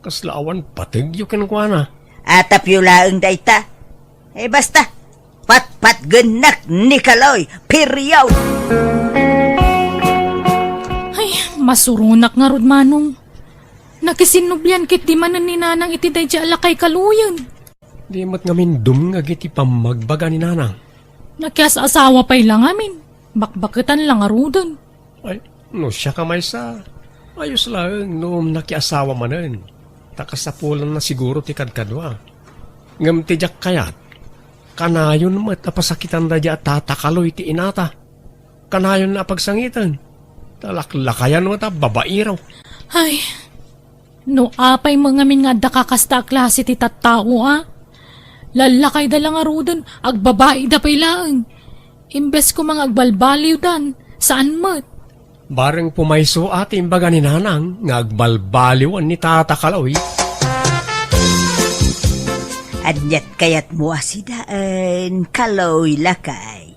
Kasla awan pategyo kenkuana. Atapyo laeng dayta. Eh, basta, patpatgennak ni Kaloy, period! Ay, masuronak ngarud, Manong. Nakisinnublian ketdi manen ni Nanang iti daydiay a lakay Kaloyen. Di met ngamin dumngeg iti pammagbaga ni Nanang. Nakias-asawa pay la ngamin. Bakbaketan la ngaruden. Ay, no siak a maysa, ayos laeng no nakiasawa manen. Ta kasapulanna siguro ti kadkadua. Ngem ti diak kayat, kanayon met a pasakitan daydiay a Tata Kaloy ti inata. Kanayonna a pagsangiten. Ta laklakayan met a babaero. Ay, no apay met ngamin nga adda kakasta a klase ti tattao, a? Lallakayda la ngaruden, agbabaida pay laeng. Imbes koma nga agbalbaliwdan, saan met. Bareng pumayso a ti imbaga ni Nanang nga agbalbaliwen ni Tata Kaloy. Aniat kayatmo a sidaen, Kaloy lakay?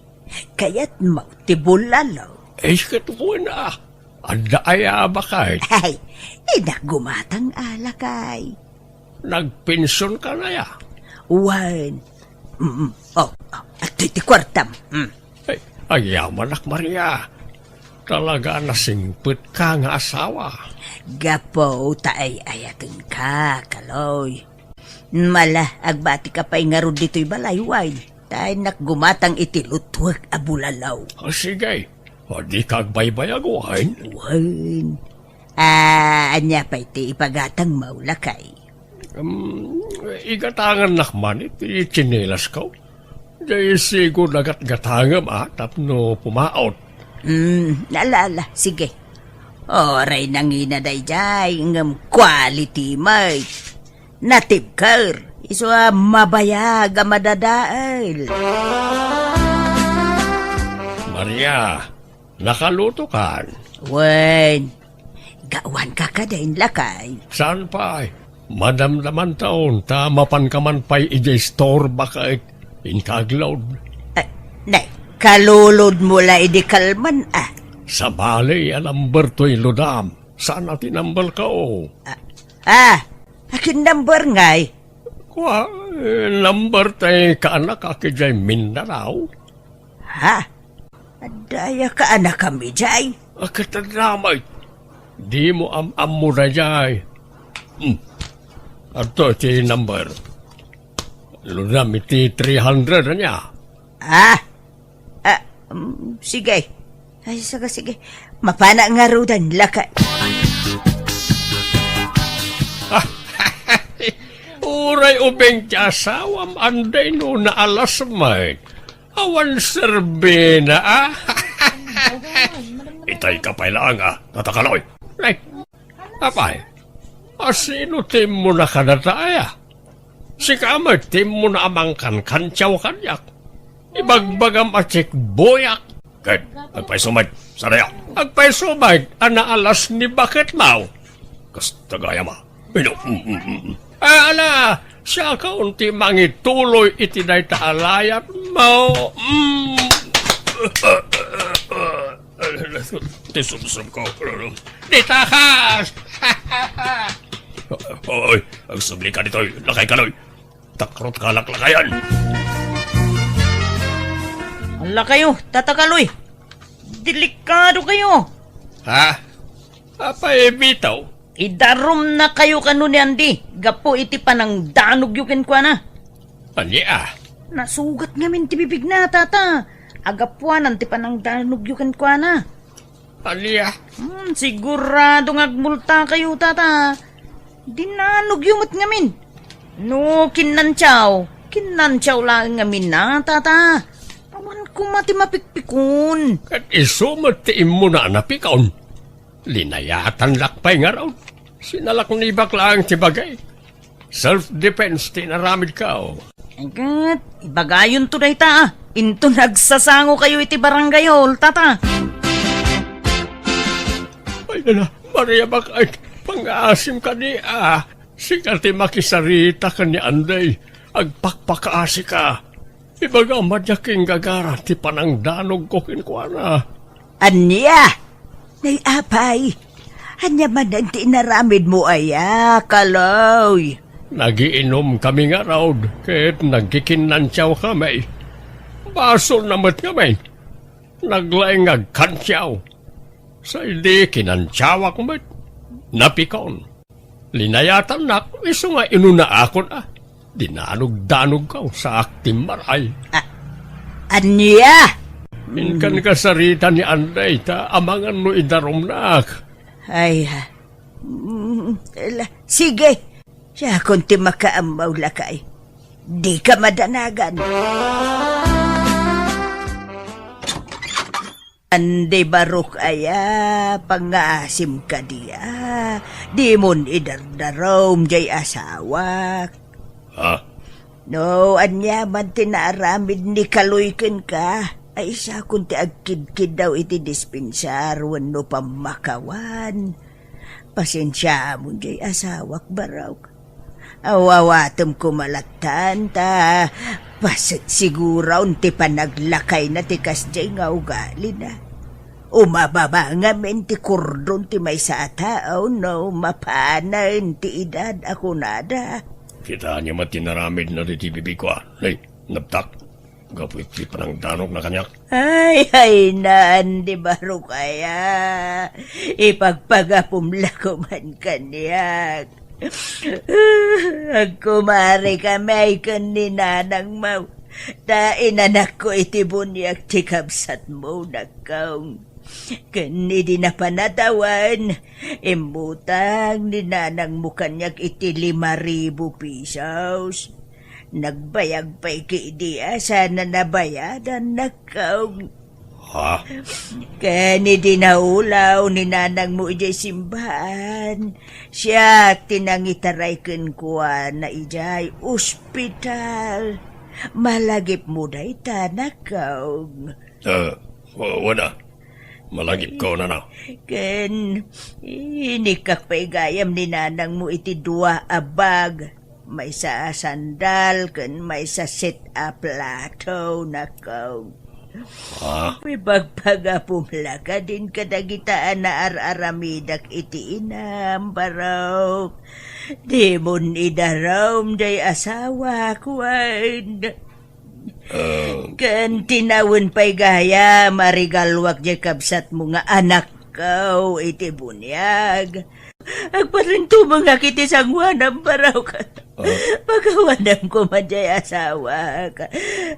Kayatmo ti bulalo? Ay, ket wen a. Adda aya a baket? Ay, inak gumatang a lakay. Nagpension ka na ya? Wen. Mm, oh, oh, adtoy ti kuartam. Mm. Ay, agyamanak, Maria. Talaga a nasingpet ka nga asawa. Gapu ta ay-ayaten ka, Kaloy. Mala, agbati ka pay ngarud ditoy balay, wen. Ta innak gumatang iti lutwek a bulalo. Ah, sige. O, di ka agbaybayag, wen? Wen. Ah, ania pay ti ipagatangmo, lakay? Um, igatangannak man iti tsinelas ko. Jay sigo nagatgatangem a tapno pumaot. Hmm, ala, ala, sige. Oray nangina dayjay, ngem quality met. Natibker, isu a mabayag a madadael. Maria, nakaluto kan? Wen, gawan ka kadin, lakay. Saan pay? Madamdaman taon, ta mapan ka man pay idiay store baket inka agload. Ah, nay, kalulod mo la idi kalman, ah. Sabali a number toy ludam. Saan a ti number ka, o? Ah, ah, akin number ngay? Kua, eh, number tay kaanak a kejay Mindanao. Ha? Adda aya kaanakam idiay? Ket adda met. Dimo am-ammo dayjay. Hmm. Adto ti number. Lunam iti three hundred ania? Ah? Ah, mm, sige. Ay, sige, sige. Mapana ngaruden, lakay. Uray ubing ti asawam, anday no naalas met. Awan serbina, a? Itay ka pay laeng, a, Tata Kaloy. Nay, apay, asino ti immuna kadata, aya? Sika met ti immuna a mangkankantiaw kaniak. Ibagbagam a checkboyak. Ket, agpayso met, sadaya. Agpayso met a naalas ni baketmo. Kasta gayam a. Ino? Mm, mm, mm. Ah, ala, siakon ti mangituloy iti dayta a layatmo. Mm. Ti sumsum ko. Dita kas! Oy, agsubli ka ditoy, lakay Kaloy. Takrot ka laklakayan. Ala kayo, Tata Kaloy. Delikado kayo. Ha? Apay, bitaw? Idarumnakayo kano ni Andy gapu iti panangdanogyo kenkuana. Ania? Nasugat ngamin ti bibigna, Tata. Agapuanan ti panangdanogyo kenkuana. Ania? Hmm, sigurado nga agmultakayo, Tata. Dinanogyo met ngamin. No kinnantiaw, Kinnantiaw laeng ngamin na, tata. Awan koma ti mapikpikon. Ket isu met ti immuna a napikon. Linayatannak pay ngarud. Sinalaknibak laeng ti bagay. Self-defense ti inaramidko. Ket, ibagayonto dayta, ah. Inton agsasangokayo iti barangay hall, tata. Ay, ala, Maria, bakit pangaasim kadi, ah? Sika ti makisarita ken ni Anday. Agpakpakaasika. Ibagam a diak inggagara ti panangdanogko kenkuana. Ania? Nay, apay, ania manen ti inaramidmo aya, Kaloy? Nagiinomkami ngarud ket nagkikinnantiawkami. Basolna met ngamin. Naglaing nga agkantiaw. Sadi kinantiawak met. Napikon. Linayatannak isu nga inunaakon a. Dinanogdanogko, saak ti maray. A-, ania? Inkan kasarita ni Anday ta amangan no idarumnak. Ay, ha. Mm, la-, sige. Siakon ti makaammaw, lakay. Dika madanagan. Andi, Barok aya, pangngaasim kadi a. Dimon idardarum jay asawak. Ha? No, ania man ti naaramid ni Kaloy kenka, ay isakon ti agkidkiddaw iti dispensar wenno pammakawan. Pasensiamon jay asawak, Barok. Awawatem koma lattan ta paset siguron ti panaglakayna ti kasdiay nga ugalina. Umababa ngamin ti kordon ti maysa a tao no mapanen ti edad a kunada. Kitaenyo met ti naramidna ditoy bibigko, a. Nay, nabtak. Gapu iti panangdanogna kaniak. Ay, ay, naan di Barok aya. Ipagpagapum la koman kaniak. Agkumarikami ken ni nanangmo. Ta inanakko iti buniag ti kabsatmo, nakkaw. Ken idi napan a tawen, immutang ni nanangmo kaniak iti lima ribu pesos. Nagbayag pay ketdi a sana nabayadan, nakkaw. Ha? Ken idi naulaw ni nanangmo idiay simbaan, siak ti nangitaray kenkuana idiay ospital. Malagipmo dayta, nakkaw. Ah, wa-, wana. Malagipko, nana. Ken inikkak pay gayam ni nanangmo iti dua a bag, maysa a sandal ken maysa set a plato, nakkaw. Ha? Ipagpagapum la kadin kadagita a naar-aramidak iti inam, Barok. Dimon idarum jay asawak, wen. Ah. Ken tinawen pay gayam a regaluak jay kabsatmo nga anakko iti buniag. Agparintumengak iti sangoanam, Barok. Ah. Pakawanam koma jay asawak.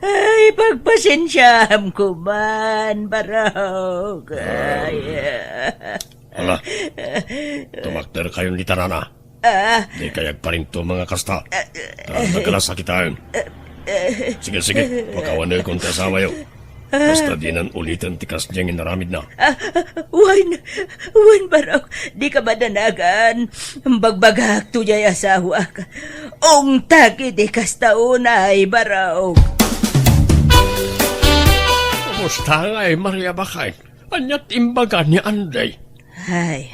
Ay, pagpasensiam koman, Barok. Ah. Ay. Ala, tumakder kayon dita, nana. Ah. Dikay agparintumeng a kasta. Ah. Nagkalas a kitaen. Sige, sige, pakawanekon ti asawayo. Ah. Basta dinan uliten ti kasdiay nga inaramidna. Ah, wen, wen, Barok, dika madanagan. Bagbagakto jay asawak. Ungtak iti kasta unay, Barok. Kumusta ngay, Maria, bakit? Ania ti imbaga ni Anday? Ay,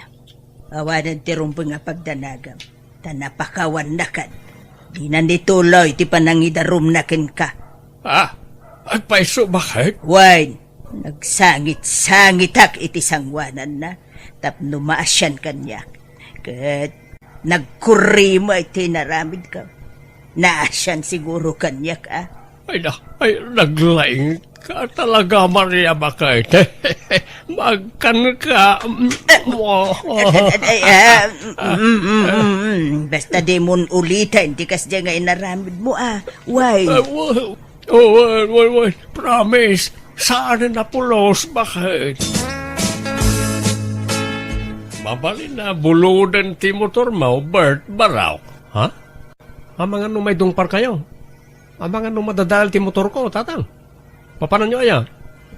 awanen ti rumbeng a pagdanagam, ta napakawannakan. Dina ni tuloy ti panangidarumna kenka. Ah, agpayso, bakit? Wen, nagsangit-sangitak iti sangoananna tapno maasian kaniak. Ket nagkurrimo iti inaramidko. Naasian siguro kaniak, a. Ay, na, ay, naglaing ka talaga, Maria, bakit? Magkan ka. Ay, ah, mm, mm, mm, mm. Basta dimon uliten ti kasdiay nga inaramidmo, a. Why? Ah, wa-, oh, wa-, wa-, wa-, promise. Saan na pulos, bakit? Mabalin a buloden ti motormo, Bert, Barok. Ha? Amangan no maidungparkayo. Amangan no madadael ti motorko, Tatang. Papananyo aya?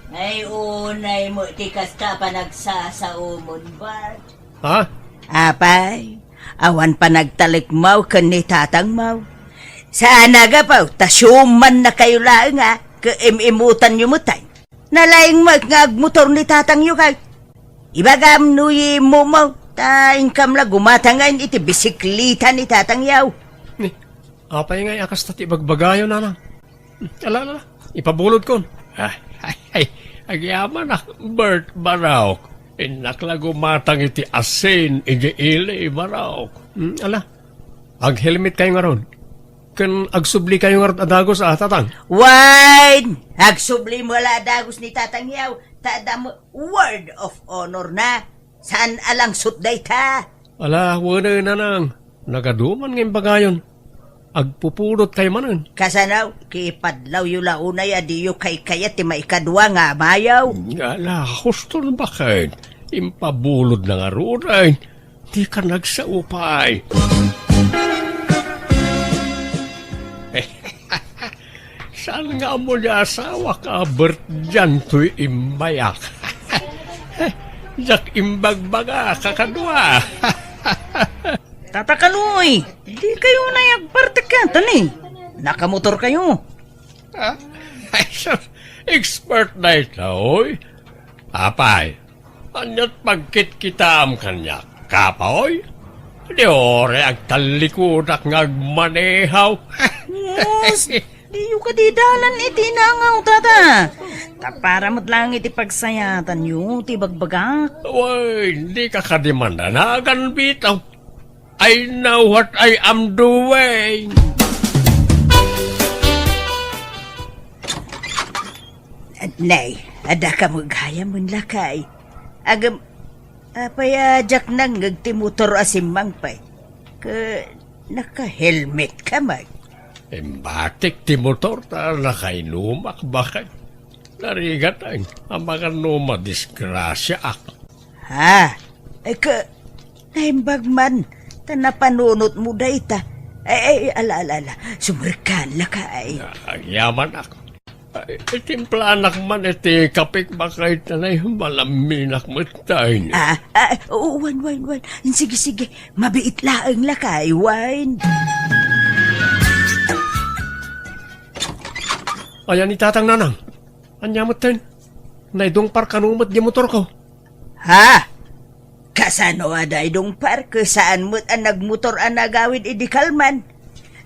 Ay, unay mo ti kasta a panagsasaomon, Bart. Ha? Apay, awan panagtalekmo ken ni tatangmo. Saan a gapu ta siumannakayo laeng a, ket im-imutanyo met ay. Nalaing met nga agmotor ni tatangyo kay. Ibagam no immumo, ta inkam la gumatangen iti bisikleta ni tatangyo. Ni, apay ngay a kasta ti bagbagayo, Nanang? Ala, ala, ala. Ipabulodkon. Ah, ay, ay, agyamanak, Bert, Barok. Innak la gumatang iti asin, iti ili, Barok. Hmm, ala. Aghelmet kayo ngarud. Ken agsubli kayo ngarud a dagus, a, Tatang? Wen! Agsubli mo la a dagus ni Tatang yaw, ta adda mo word of honor na. Saan a langsot dayta? Ala, wen, Nanang. Nagaduman nga imbagayon. Agpupulot kayo manen. Kasano? Kipadlawyo la unay a diyo kaykayat ti maikadua nga amayo. Ala, husto na baket. Impabulod na ngarud ay. Di ka nagsaupay. Saan nga ammo ni asawak a Bert diay toy immayak? Diak imbagbaga, kakadua. Tata Kaloy, di kayo na agpartek kata ni. Nakamotor kayo. Ah, ay, sus, expert na ito, oy. Apay, ania't pagkitkitaam kaniak, kapoy? Di uray agtallikudak nga agmanehaw. Sus, diyo kadi dalan iti nangaw, tata. Ta para met laeng iti pagsayatanyo ti bagbagak. Wen, di ka kadi mandanagan, bitaw. I know what I am doing. Nay, adda ka met gayam, lakay. Agem, apay a diak nangngeg ti motor a simmangpet? Ket naka-helmet ka met. Imbatik ti motor ta nakainumak, baket. Narigat ay, amangan no madisgrasyaak. Ha? Ay, ka, naimbag man, ta napanunot mo dayta. Ay, ay, ala, ala, ala, sumrekkan, lakay. Agyamanak. Ay, itimplanak man iti kapik, baket, ta nay, malaminak met tayo. Ah, ah, oo, wen, wen, wen. Sige, sige, mabiit laeng, lakay, wen. Ayan ni Tatang, Nanang. Ania metten? Naidungpar kano met di motorko? Ha? Kasano a naidungpar? Ket saan met a nagmotor a nagawid idi kalman?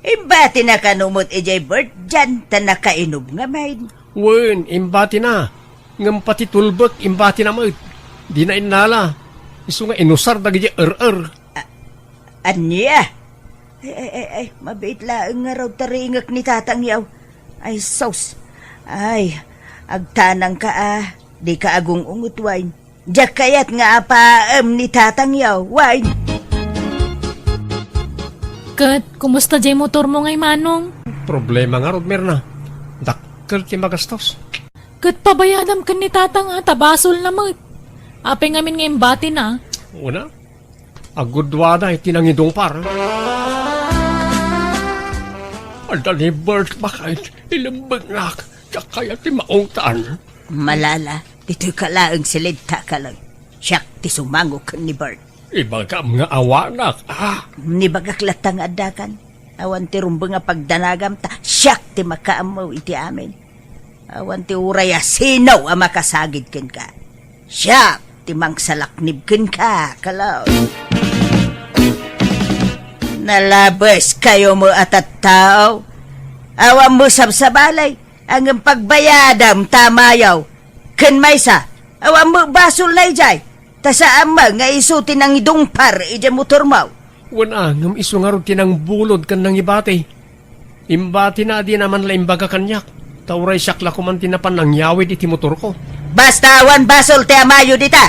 Imbatina kano met idiay Bert diay ta nakainum ngamin? Wen, imbatina. Ngem pati tulbek, imbatina met. Dina innala. Isu nga inusar dagiti er-er. A-, ania? Ay, ay, ay, ay, mabiit laeng ngarud ta ringek ni Tatang yaw. Ay, sus. Ay, agtanangka a, dika agung-unget, wen. Diak kayat nga apaem ni Tatang yaw, wen. Ket, kumusta diay motormo ngay, Manong? Problema ngarud, Mirna. Dakkel ti magastos. Ket pabayadam ken ni Tatang a, ta basolna met. Apay ngamin nga imbatina? Una, agudua da iti nangidungpar. Adda ni Bert, baket, ilembegnak, diak kayat ti maungtan. Malala, ditoyka laeng siled, Tatang. Siak ti sumango ken ni Bert. Ibagam nga awanak, a? Nibagak latta nga addakan. Awan ti rumbeng a pagdanagam ta siak ti makaammo iti amin. Awan ti uray a sino a makasagid kenka. Siak ti mangsalaknib kenka, Kaloy. Nalabes kayo mo a tattao. Awan mo sabsabalay. Ngem pagbayadam ta amayo. Ken maysa, awan mo basolna idiay. Ta saan man nga isu ti nangidungpar idiay motormo. Wen a, ngem isu ngarud ti nangbulod ken nangibati. Imbatina a dina man la imbaga kaniak, ta uray siak la koman ti napan nangyawid iti motorko. Basta awan basol ti amayo dita.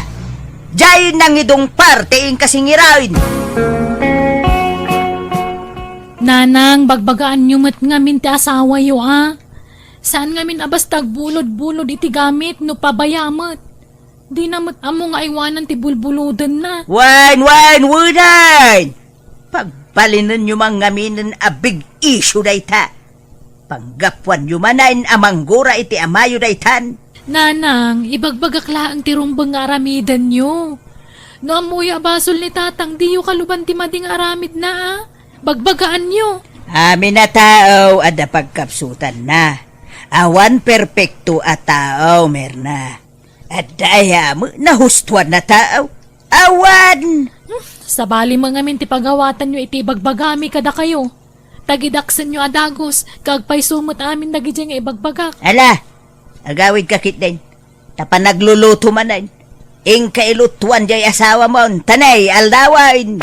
Diay nangidungpar ti inkasingiraen. Nanang, bagbagaanyo met ngamin ti asawayo a. Saan ngamin a basta agbulod-bulod iti gamit no pabaya met. Dina met ammo nga aywanan ti bulbulodenna. Wen, wen, wen! Pagbalinenyo man ngaminen a big issue dayta. Panggapuanyo manen a manggura iti amayo daytan. Nanang, ibagbagak laeng ti rumbeng nga aramidenyo. No ammoyo a basol ni Tatang, diyo kaluban ti madi nga aramidna, a? Bagbagaanyo. Amin a tao, adda pagkapsutanna. Awan perpekto a tao, Mirna. Adda aya met nahustuan a tao? Awan! Hmm, sabali met ngamin ti pagawatanyo iti ibagbagami kadakayo. Tagidaksenyo a dagus, ket agpayso met amin dagidiay nga ibagbagak. Ala, agawidka ketdin. Ta panagluluto manen. Inka ilutuan diay asawamon, ta nay aldawen.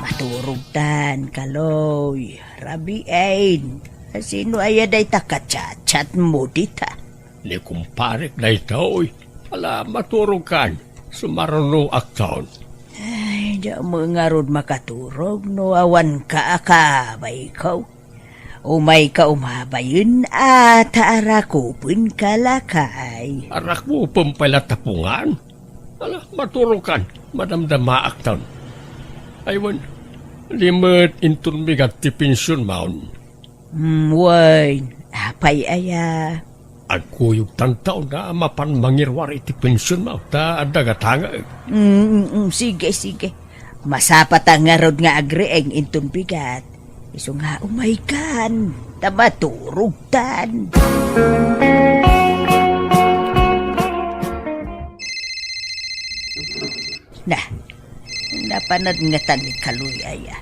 Maturogtan, Kaloy, rabiin. Sino aya dayta kachatchatmo dita? Ni kumparek daytoy. Ala, maturogkan. Sumarunoakton. Ay, diak met ngarud makaturog no awanka a kabayko. Umayka umabayen a ta arakupenka, lakay. Arakupen pay la tapungan? Ala, maturogkan. Madamdamaakton. Ay, wen, di met inton bigat ti pensionmon. Mm, wen, apay aya? Agkuyogtanto a mapan mangiruar iti pensionmo, ta adda gatangek. Mm, mm, mm, sige, sige. Masapata ngarud nga agriing inton bigat. Isu nga umaykan, ta maturogtan. Na, napanadngatan ni Kaloy aya.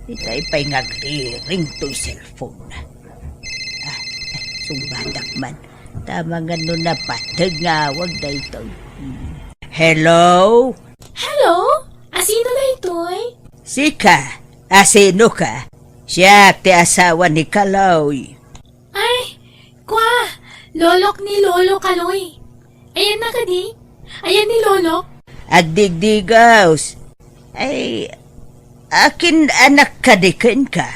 Itay pay nga agriring toy cellphone. Ah, sungbatak man. Tama nga no napateg nga awag daytoy. Hmm. Hello? Hello? Asino daytoy? Sika? Asino ka? Siak ti asawa ni Kaloy. Ay, kua, lolok ni Lolo Kaloy. Ayanna kadi? Ayan ni Lolo? Agdigdigaws. Ay, akin anak kadi kenka?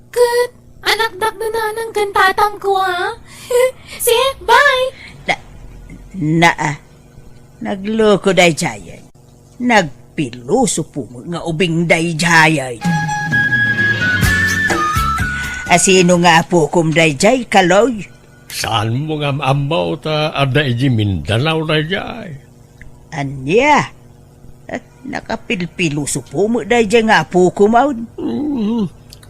Ket anakdak da nanang ken tatang ko, a? See, bye! Na, naa, nagloko daydiay. Nagpilosopo nga ubing daydiay. Asino nga apokom daydiay, Kaloy? Saanmo nga maammo ta adda idiay Mindanao daydiay? Ania? Eh, nakapilpilosopo met daydiay nga apokom. Mm,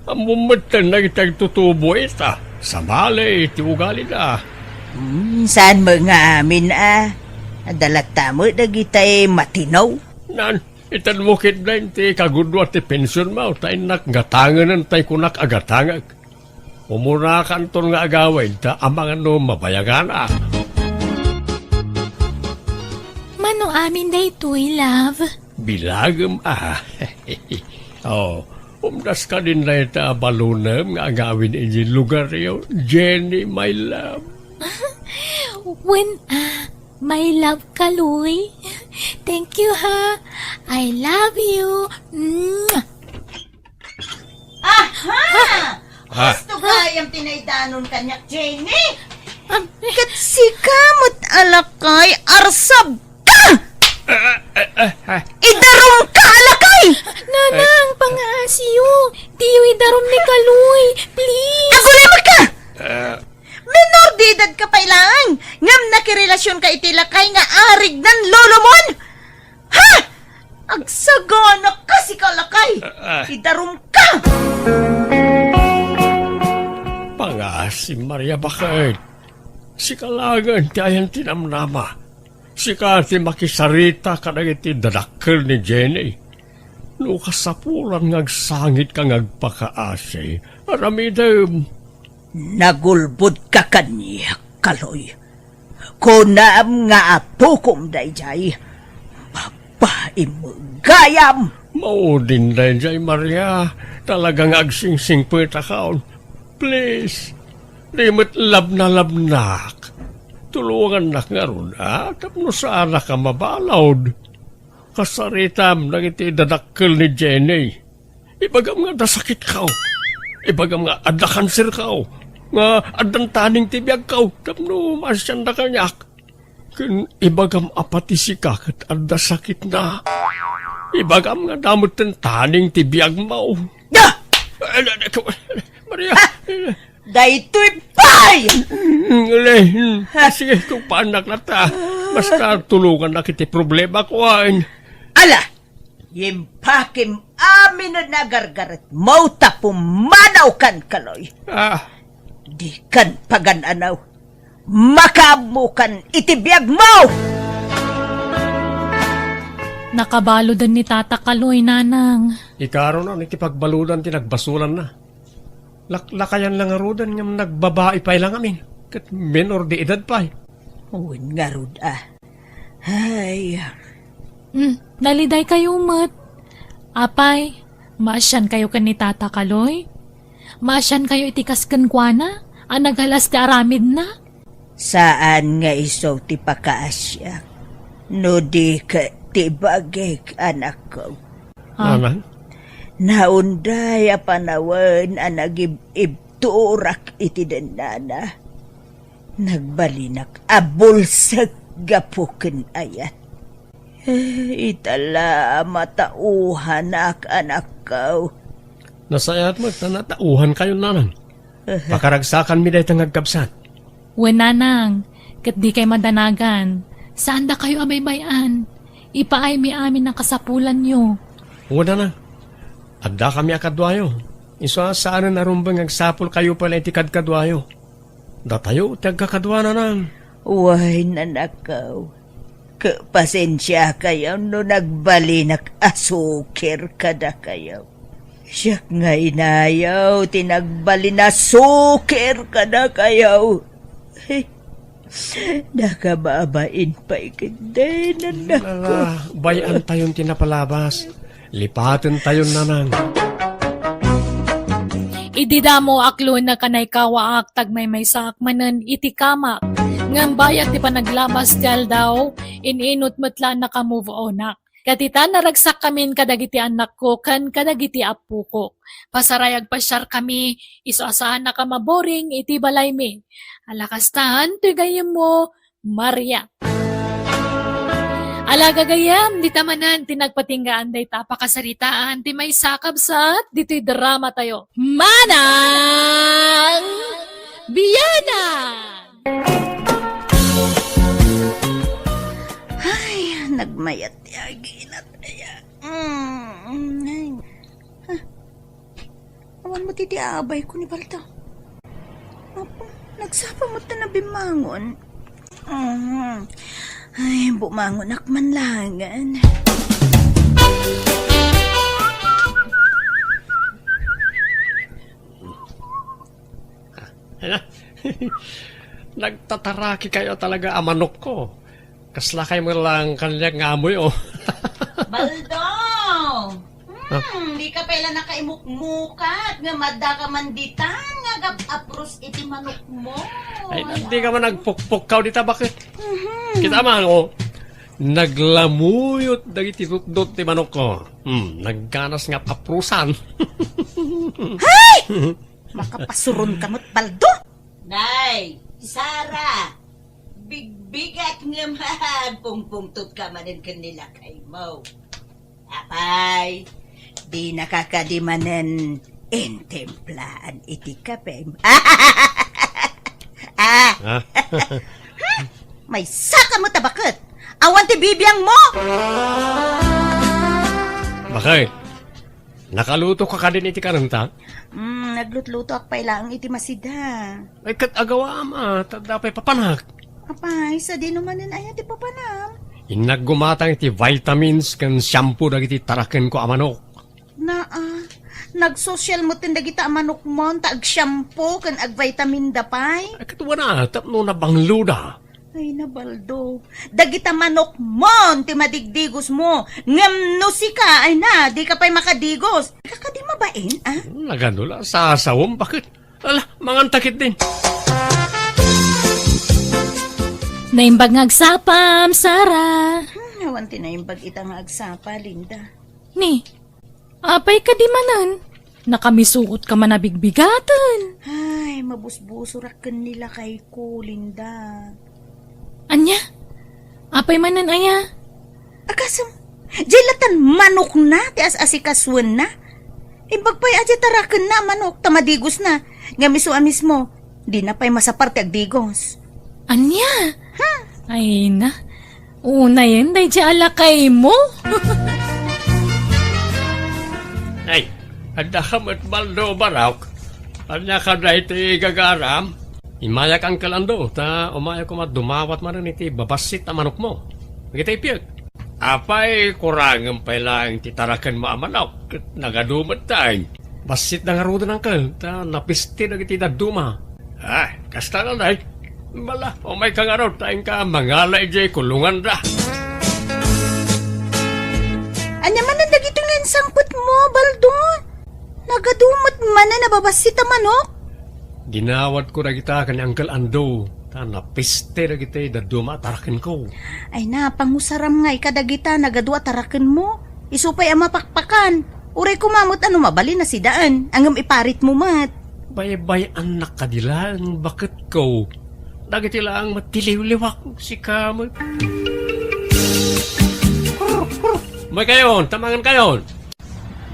ammom metten dagiti agtutubo ita. Sabali ti ugalida. Mm, saan met nga amin a? Adda latta met dagitay matino. Nan, itedmo ketdin ti kagudua ti pensionmo, ta innak gatangenen tay kunak a gatangek. Umunakanton nga agawid ta amangan no mabayaganak. Mano amin daytoy, love? Bilagem a. Oh, umdas kadin dayta a balonem nga agawid iti lugaryo, Jenny, my love. Wen a, my love, Kaloy. Thank you, ha. I love you. Mwah! Aha! Ah. Husto gayam ti naidanon kaniak, Jenny! Ah, eh. Ket sika met a lakay, arsabka! Ah, ah, ah, ah. Idarumka a lakay! Nanang, pangaasiyo! Diyo idarum ni Kaloy, please! Agulay ka! Ah. Menor de edad ka pay laeng, ngem nakirelasyon ka iti lakay nga arignan lolomon! Ha? Agsagana ka, sika lakay! Ah, ah. Idarum ka! Pangasim, Maria, baket? Sika laengen ti ayan ti namnama. Sika ti makisarita kadagiti dadakkel ni Jenny. No kasapulan nga agsangitka nga agpakaasi, aramidem. Nagulbodka kaniak, Kaloy. Kunam nga apokom daydiay. Babaim gayam! Maudin daydiay, Maria. Talaga nga agsingsingpetakon. Please, di met labnalabnak. Tulongannak ngarud, a? Tapno saanak a mabalud. Kasaritam dagiti dadakkel ni Jenny. Ibagam nga adda sakitko. Ibagam nga adda kanserko. Nga addan taning ti biagko. Tapno maasianda kaniak. Ken ibagam a pati sika ket adda sakitna. Ibagam nga adda metten taning ti biagmo. Da! Maria. Ha! Daytoy pay! Mm, le, mm, sige, kung paanak na ta. Basta tulungannak iti problema ko, ay. Ala! Impakim amin a nagargaret mo ta pumanaw kan kaloy. Ah. Di kan pagan-anaw. Makaammo kan iti biag mo! Nakabaludan ni Tata Kaloy, Nanang. Ikarunan iti pagbaludan ti nagbasolanna. Laklakayan la ngaruden ngem nagbabai pay la ngamin, ket menor de edad pay. Wen ngarud a. Ay. Hmm, nalidaykayo met. Apay, maasiankayo ken ni Tata Kaloy? Maasiankayo iti kas kenkuana a nagalas ti aramidna? Saan nga isu ti pakaasiak, no di ket ti bagik, anakko. Ah. Nanang? Naunday a panawen a nagib-ibturak iti dennana. Nagbalinak a bulsek gapu ken ayat. Eh, ita la a matauhanak, anakko. Nasayaat met ta natauhankayon, Nanang. Pakaragsakanmi dayta nga agkabsat. Wen, Nanang, ket dikay madanagan. Saandakayo a baybay-an. Ipaaymi amin a kasapulanyo. Wen, Nanang, addakami a kaduayo. Isu a saanen a rumbeng nga agsapulkayo pay la iti kadkaduayo. Datayo ti agkakadua, Nanang. Wen, anakko. Ket pasensiakayo no nagbalinak a sukir kadakayo. Siak nga inayo ti nagbalin a sukir kadakayo. Nakababain pay ketdi, anakko. Ala, bay-antayon ti napalabas. Lipatentayon, Nanang. Idi damo a klon a kanaykawaak, tagmaymaysaak manen iti kamak. Ngem bayat ti panaglabas ti aldaw, in-inut met la a naka-move onak. Ket ita, naragsakkamin kadagiti annakko ken kadagiti appokok. Pasaray agpasiarkami, isu a saannak a maboring iti balaymi. Ala kastan, toy gayyemmo, Maria. Ala gagayyem, dita manen ti nagpatinggaan dayta a pakasaritaan ti maysa a kabsat ditoy dramatayo. Manang Bianan! Ay, nagmayat ti aginat aya. Mm, ay. Ah, awan met iti abayko ni Baldo. Apo, nagsapa met ta nabimmangon. Mhm. Ay, bumangonak man laengen. Nagtataraki kayo talaga a manokko. Kaslakay met lang kaniak nga amoy, oh. Baldo! Hmm, dika pay la nakaimukmukat nga addaka man ditan nga agap-apros iti manokmo. Ay, dika man agpukpukkaw dita, baket? Mhm. Kita man, oh. Naglamuyot dagiti tutdot ti manokko. Hmm, nagganas nga ap-aprosan. Hay! Makapasuron ka met, Baldo! Nay, Sara, bigbigat nga agpungpungtot ka manen ken ni lakaymo. Apay, dinaka kadi manen intimplaan iti kapem. Ah! Ah. Maysaka met a baket! Awan ti bibiangmo! Bakay, nakaluto ka kadin iti kanenta? Mm, naglutlutoak pay laeng iti masida. Ay, ket agawaam a, ta adda pay papanak. Apay, sadino manen aya ti papanam? Innak gumatang iti vitamins ken shampoo dagiti tarakenko a manok. Naa, nagsosyal metten dagita a manokmon ta agshampoo ken agvitamin da pay. Ay, ket wana, tapno nabangloda. Ay, na, Baldo. Dagita manokmon ti madigdigosmo. Ngem no sika, ay na, dika pay makadigos. Dika kadi mabain, a? Nagano la, sasawem, baket? Ala, manganta ketdin. Naimbag nga agsapam, Sara. Hmm, awan ti naimbag ita nga agsapa, Linda. Ni, apay kadi manen? Nakamisuot ka man a bigbigaten. Ay, mabusbusorak ken ni lakayko, Linda. Ania? Apay manen aya? Agasem, diay latan manokna ti as-asikasuenna. Imbag pay a diay tarakenna a manok ta madigosna. Ngem isu a mismo, dina pay masapar ti agdigos. Ania? Hmm. Ay na. Unayen daydiay a lakaymo. Ay, adda ka met, Baldo, Barok? Ania kadi ti gagaram? Immayak, Uncle Ando, ta umayak koma dumawat manen iti babassit a manokmo. Dagiti ippiek. Apay, kurangem pay laeng ti tarakenmo a manok, ket nagadu met dayta. Bassitda ngaruden, Uncle, ta napiste dagiti dadduma. Ah, kasta ngay. Bala, umayka ngarud, ta inka mangala idiay kulonganda. Ania manen dagitoy nga insangpetmo, Baldo? Nagadu met manen a babassit a manok? Dinawatko dagita ken ni Uncle Ando, ta napiste dagiti dadduma a tarakenko. Ay na, pangusaram ngay kadagita nagadu a tarakenmo. Isu pay a mapakpakan. Uray koma met a no mabalin a sidaen, ngem iparitmo met. Baybay-annak kadi laeng, baketko. Dagiti laeng met ti liwliwak, sika met. Umaykayon, ta mangankayon.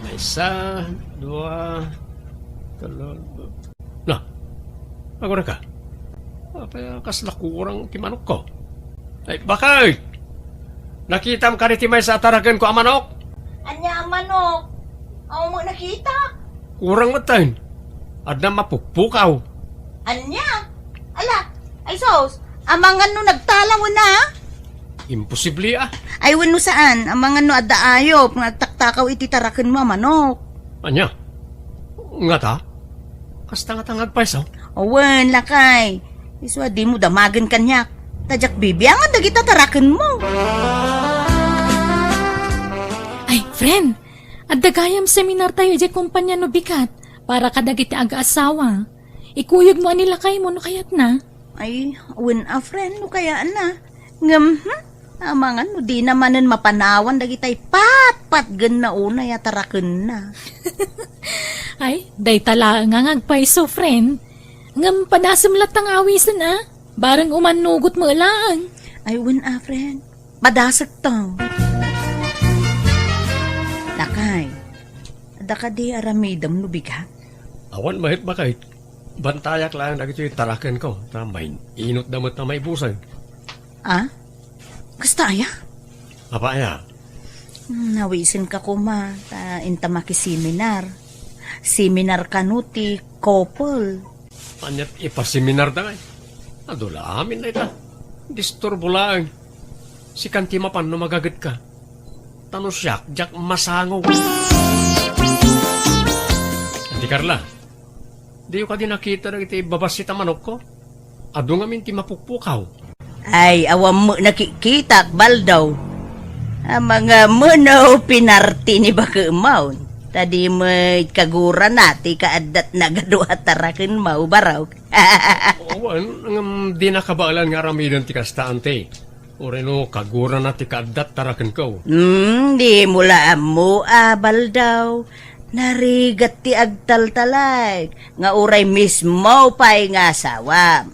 Maysa, dua, telo. Na, agurayka. Apay, kasla kurang ti manokko. Ay, bakay! Nakitam kadi ti maysa a tarakenko a manok? Ania a manok? Awan met nakita. Kurang met dayta. Adda mapukpukaw. Ania? Ala, ay sus, amangan no nagtalaw na? Imposible, a. Ay, wenno saan, amangan no adda ayup nga agtaktakaw iti tarakenmo a manok. Ania? Ngata? Kasta ngata nga agpayso? Wen, lakay. Isu a dimo damagen kaniak. Ta diak bibiangan dagita tarakenmo. Ay, friend, adda gayam seminartayo idiay kompania no bigat para kadagiti agaasawa. Ikuyogmo a ni lakaymo no kayatna. Ay, wen a, friend, no kayatna. Ngem, hmm, amangan no dina manen mapanawan dagitay patpatgenna unay a tarakenna. Ay, dayta laeng nga agpayso, friend. Ngem padasem latta nga awisen, a? Bareng umannugot met laeng. Ay, wen a, friend. Padasekto. Lakay, adda kadi aramidem no bigat? Awan met, bakay. Bantayak laeng dagitoy tarakenko, ta main-inotda met a maibusag. A? Kasta aya? Apay a? Hmm, nawisenka koma, ta inta makiseminar. Seminar kano ti couple. Aniat ipaseminarda ngay? Adu la amin dayta. Disturbo laeng. Sikan ti mapan no magagetka. Ta no siak, diak masango. Adi Carla, diyo kadi nakita dagiti babassit a manokko? Adu ngamin ti mapukpukaw. Ay, awan met nakikitak, Baldo. Amangan no pinarti ni bakemon. Ta di met kagurana ti kaaddat nagadu a tarakenmo, Barok. Wen, ngem dina kabaelan nga aramiden ti kasta, anti. Uray no kagurana ti kaaddat tarakenko. Hmm, dimo la ammo a, Baldo. Narigat ti agtaltalek nga uray mismo pay nga asawam.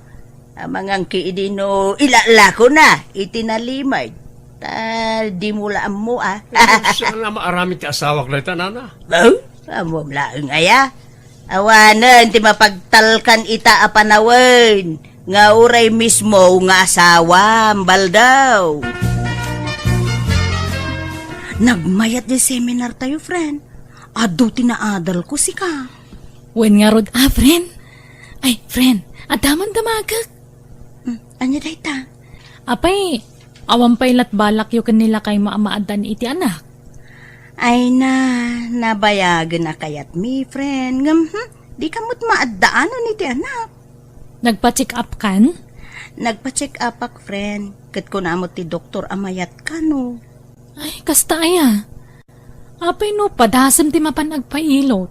Amangan ki idi no ilalakona iti nalimed. Ta dimo la ammo a. Eh, saan a maaramid ti asawak dayta, nana? Oh, ammom laeng aya. Awanen ti mapagtalkan ita a panawen nga uray mismo nga asawam, Baldo. Nagmayat diay seminar tayo, friend. Adu ti naadalko, sika. Wen ngarud a, friend. Ay, friend, adda man damagek. Hmm, ania dayta? Apay, awan pay lat balakyo ken ni lakaymo a maaddaan iti anak? Ay na, nabayagen a kayatmi, friend. Ngem, hmm, dika met maaddaanon iti anak. Nagpa-check up kan? Nagpa-check up ak, friend. Ket kuna met ti doktor a mayat kano. Ay, kasta aya. Apay no padasem ti mapan agpailot?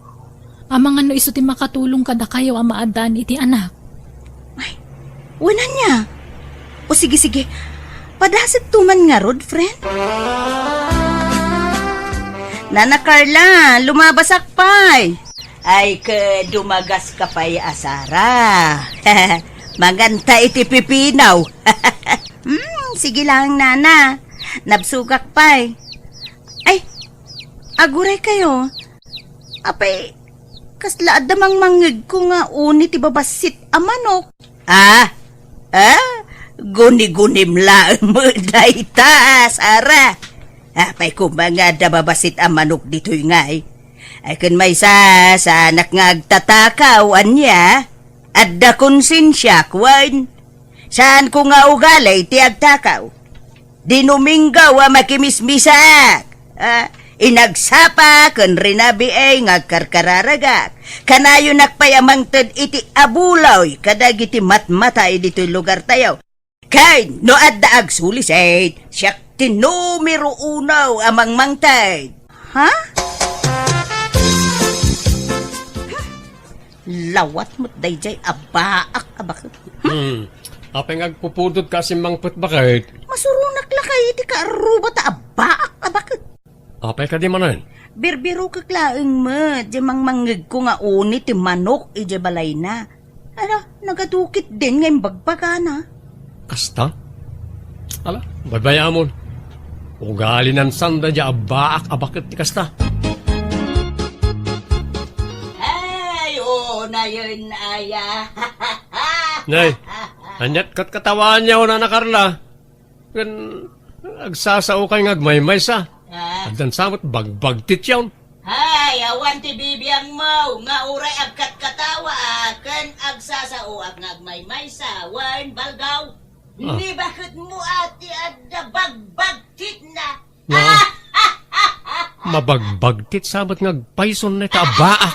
Amangan no isu ti makatulong kadakayo a maaddaan iti anak. Ay, wen ania? O sige, sige. Padasekto man ngarud, friend. Nana Carla, lumabasak pay. Ay, ket dumagaska pay a Sara. Manganta iti pipino. Hmm, sige lang, nana. Nabsogak pay. Ay, aguray kayo. Apay, kasla adda mangmangngegko nga uni ti babassit a manok. Ah? Ah? Gunigunim laeng met dayta, Sara. Apay koma nga adda babassit a manok ditoy ngay? Ay, ken maysa, saanak nga agtatakaw, ania? Adda konsensiak, wen? Saanko nga ugali ti agtakaw. Dinuminggaw a makimismisak. Ah, inagsapa ken rinabiay nga agkarkararagak. Kanayonak pay a mangted iti abuloy kadagiti matmatay ditoy lugartayo. Ken no adda agsulisit, siak ti numero uno a mangmangted. Ha? Lawat met daydiay a baak a baket. Hmm. Apay nga agpupudot ka a simmangpet, baket? Masuronak lakay iti kaarruba ta a baak a baket. Apay kadi manen? Birbirokek laeng met, diay mangmangngegko nga uni ti manok idiay balayna. Ala, nagadukit din nga imbagbagana. Kasta? Ala, baybayamon. Ugalinan sanda diay a baak a baket ti kasta. Ay, oo, nayon, aya. Nay, aniat katkatawaanyo, Nana Carla? Ken agsasaokay nga agmaymaysa. Ah. Addan sa met bagbagtityon. Hay, awan ti bibiangmo nga uray agkatkatawa, ah, ken agsasaoak nga agmaymaysa, wen baldaw. Ah. Ni baket mo ati adda bagbagtitna. Nga, mabagbagtit sa met nga agpayson na ita a baak.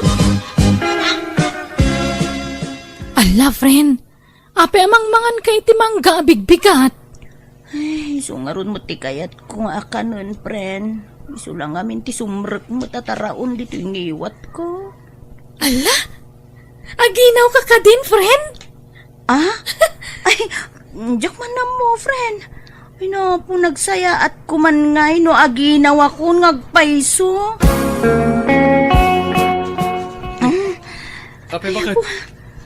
Ala, friend. Apay a mangmangan ka iti mangga a bigbigat? Ay, isu ngarud met ti kayatko nga akanen, friend. Isu la ngamin ti sumrek met a taraon ditoy ngiwatko. Ala? Aginaw ka kadin, friend? Ah? Ay, diak man ammo, friend. Ay, napo, nagsayaat ko man ngay no aginaw akon nga agpayso. Apay, baket?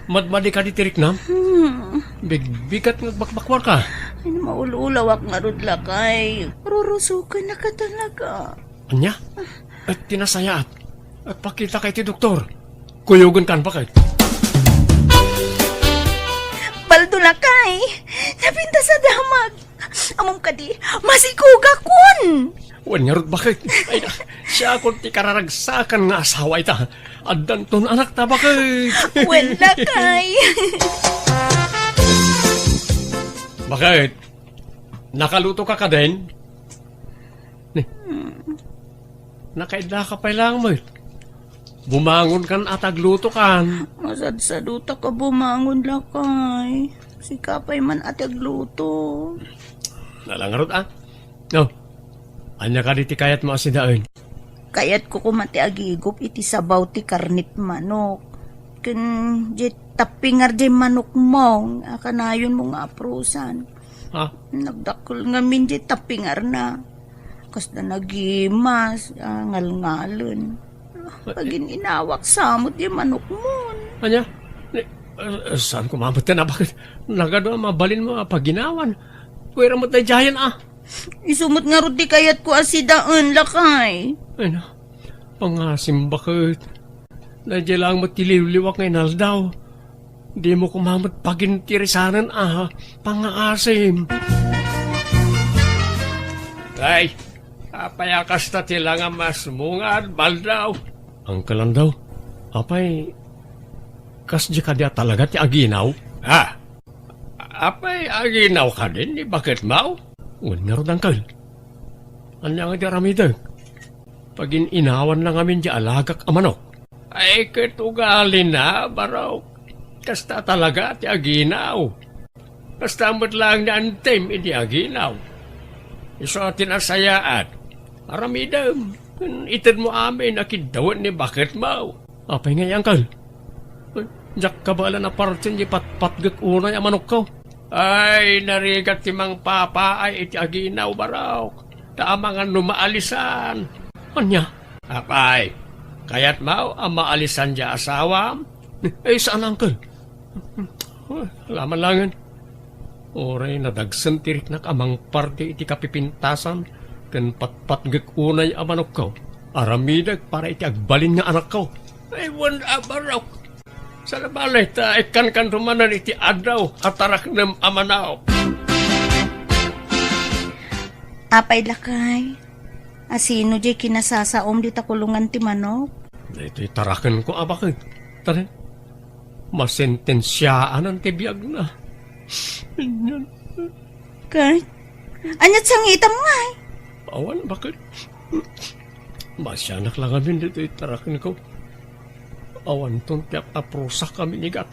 Madmadi ka di ti riknam? Hmm. Bigbigat nga agbakbakuar ka. Ay, maul-ulawak ngarud lakay. Rurusuken na ka talaga. Ania? Et ti nasayaat. Agpakita ka iti doktor. Kuyogen kan, baket. Baldo lakay. Napintas a damag. Ammom kadi, masikugakon! Wen ngarud, baket. Ay, na, siakon ti kararagsakan nga asawa ita. Addanton anakta, baket. Wen lakay. Baket, nakaluto ka kadin? Ni, nakaidda ka pay lang met. Bumangon kan a tagluto kan. Masadsadutak a bumangon lakay. Sika pay man a tagluto. Nalangarot, ah. No. Ania kadi ti kayatmo a sidaen? Kayatko koma ti agigup iti sabaw ti karnit manok. Ken diay tappingar diay manokmo a kanayonmo nga aprusan. Ha? Nagdakkel ngamin diay tappingarna. Kasla nagimas, ah, ngalngalen. Pagin-inawak sa met diay manokmon. Ania? Ni, ah, saan ko mamatyan a baket nagadu a mabalinmo a paginawan? Kuera met daydiayen, ah. Isu met ngarud ti kayatko a sidaen, lakay. Ay, na. Pangasim, baket. Daydiay laeng met ti liwliwak nga inaldaw. Dimo koma met pagintirisanen a pangaasim. Ay, apay a kasta ti langamasmo nga agbaldaw? Uncle Aldaw, apay, kasdi kadi a talaga ti aginaw? Ah, apay aginaw kadin ni baketmo? Wen ngarud, Uncle. Ania nga di aramidek? Pagin-inawan na ngamin di alagak a manok. Ay, ket ugalina, barok. Kasta talaga ti aginaw. Kasta met laeng ni Antim idi aginaw. Isu a ti nasayaat. Aramidem, itedmo amin a kiddawen ni baketmo. Apay ngay, Uncle? Diak kabaelan a partien di patpatgek unay a manokko. Ay, narigat ti mangpapaay iti aginaw, barok. Ta amangan no maalisan. Ania? Apay, kayatmo a maalisan di asawam? Ay, saan, Uncle. Ala man laengen. Uray nadagsen ti riknak a mangparti iti kapipintasan ken patpatgek unay a manokko. Aramidek para iti agbalin nga anakko. Ay, wen a barok. Saan a bale ta ikkankanto manen iti addaw a taraknem a manok. Apay, lakay, asino diay kinasasaom dita kulongan ti manok? Daytoy tarakenko a baket. Tara. Masentensiaanan ti biagna. Ket, ania ti sangitam ngay? Awan, baket. Masianak la ngamin ditoy tarakenko. Awanton ti ap-aprosak a minigat.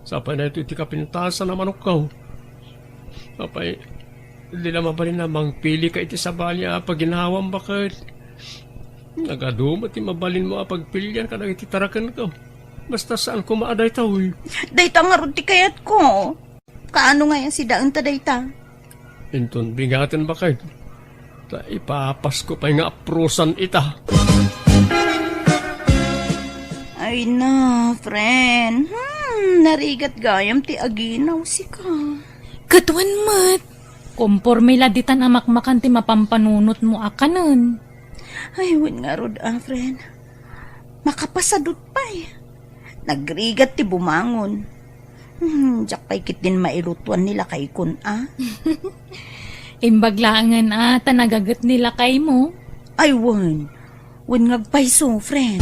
Sapay daytoy ti kapintasan a manokko. Apay, di la mabalin a mangpilika iti sabali a paginawam, baket. Nagadu met ti mabalinmo a pagpilian kadagiti tarakenko. Basta saan koma a daytoy. Dayta ngarud ti kayatko. Kaano ngay a sidaenta dayta? Inton bigaten, baket. Ta ipapasko pay nga aprosan ita. Ay na, friend. Hmm, narigat gayam ti aginaw sika. Ket wen met, komporme la ditan a makmakan ti mapampanunotmo a kanen. Ay, wen ngarud a, friend. Makapasadut pay. Nagrigat ti bumangon. Hmm, diak pay ketdin mailutuan ni lakaykon a. Imbag laengen a ta nagaget ni lakaymo. Ay, wen. Wen nga agpayso, friend.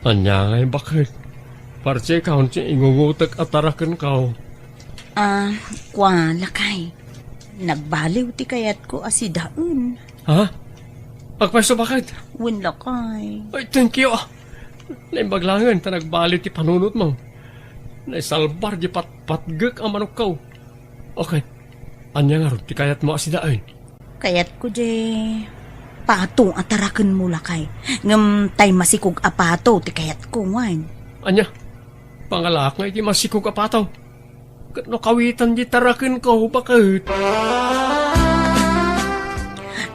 Ania ngay, baket? Parti ikaw ti ingungotek a tarakenko. Ah, kua, lakay. Nagbaliw ti kayatko a sidaen. Ha? Agpayso, baket? Wen, lakay. Ay, thank you, ah. Naimbag laengen ta nagbaliw ti panunotmo. Naisalbar di patpatgek a manokko. Okay. Ania ngarud ti kayatmo a sidaen? Kayatko di pato a tarakenmo, lakay. Ngem tay masikog a pato ti kayatko, wen. Ania? Pangalaak nga iti masikog a pato. Ket no kawitan di tarakenko, baket?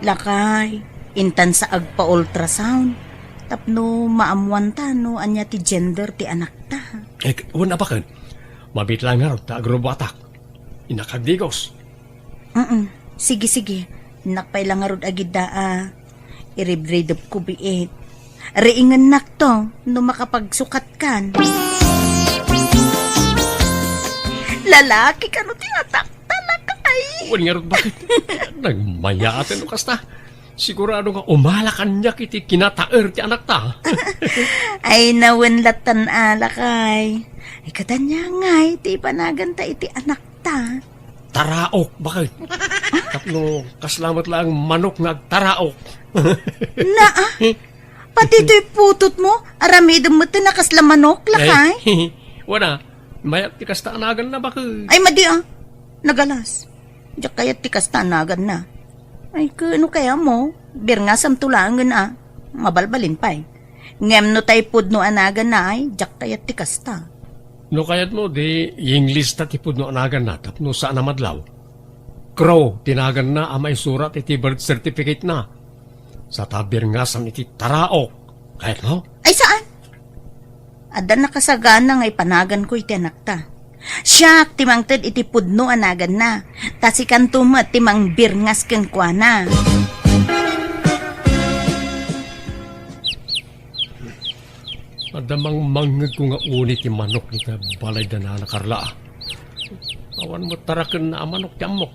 Lakay, intan sa agpa-ultrasound tapno maammuanta no ania ti gender ti anakta. Eh, wen a, baket. Mabiit laeng ngarud ta agrubuatak. Innak agdigos. Mm. Sige, sige. Innak pay la ngarud agidda a iribridepko biit. Riingennakto no makapagsukatkan. Lalaki kano ti atakta, lakay? Wen ngarud, baket? Nagmayaten no kasta. Sigurado nga umala kaniak iti kinataer ti anakta. Ay, na wen latta, lakay. Ay, ket ania ngay ti ipanaganta iti anakta? Taraok, baket. Tapno kasla met laeng manok nga agtaraok. Naa? Pati toy putotmo, aramidem met ti nakasla manok, lakay? Ay, wen a, mayat ti kasta a naganna, baket. Ay, madi a. Nagalas. Diak kayat ti kasta a naganna. Ay, ket no kayatmo, birngasamto laengen a. Mabalbalin pay. Ngem no tay pudno a naganna ay, diak kayat ti kasta. No kayatmo, di English ta ti pudno a naganna tapno saan a madlaw. Crow ti naganna a maisurat iti birth certificate-na. Sa ta birngasam iti taraok. Kayatmo? Ay, saan? Adda nakasagana nga ipanaganko iti anakta. Siak ti mangted iti pudno a naganna, ta sikanto met ti mangbirngas kenkuana. Adda mangmangngegko nga uni ti manok iti balay da Nana Carla. Awan met tarakenna a manok ti ammok.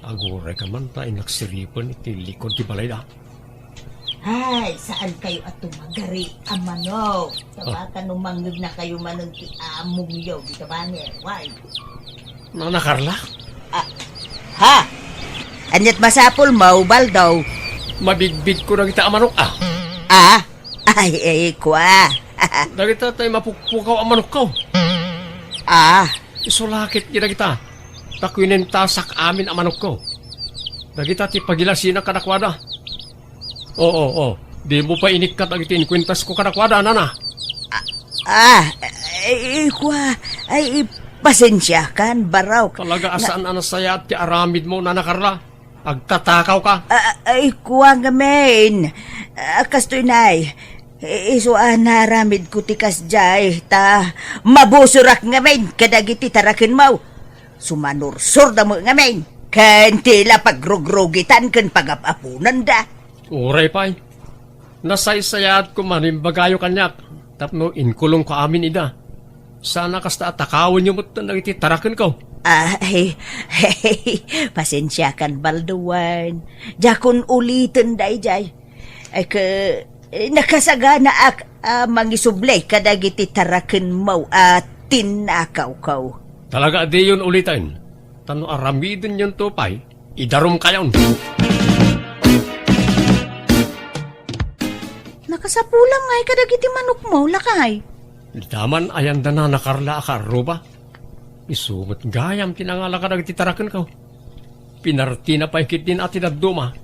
Aguray ka man ta innak siripen iti likod ti balayda. Ay, saan kayo a tumagari a manok? Ah. Tabaka no mangngegna kayo manen ti amongyo, di ka banger? Why? Nana Carla? Ah, ha? Aniat masapul mo, Baldo? Mabigbigko dagita a manok, ah. Ah? Ay, ay, kua. Dagita tay mapukpukaw a manokko. Ah. Isu la ketdi dagita. Ta kuinentasak amin a manokko. Dagita ti pagilasinak kadakuada. Oo, oo. Dimo pay inikkat dagiti inkuentasko kadakuada, nana. Ah, ay, kua, ay, pasensiakan, barok. Talaga a saan a nasayaat ti aramidmo, Nana Carla. Agtatakaw ka. Ah, ay, kua ngamin. Ah, kastoy, nay. I-, isu a naaramidko ti kasdiay, ta mabusorak ngamin kadagiti tarakenmo. Sumanursor da met ngamin. Ken ti la pagrugrugitan ken pagap-aponanda. Uray pay. Nasaysayaat koma no imbagayo kaniak tapno inkulongko amin ida. Sana kasta a takawenyo met dagiti tarakenko. Ah, hey, hey, pasensiakan, Baldo wen. Diakon uliten daydiay. Ay, ke, eh, nakasaganaak a mangisubli kadagiti tarakenmo a tinnakawko. Talaga a diyon uliten. Tano aramidenyon to pay, idarumkayon. Nakasapulam ngay kadagiti manokmo, lakay. Dita man ayan da Nana Carla a kaarruba. Isu met gayam ti nangala kadagiti tarakenko. Pinartina pay ketdin a ti dadduma.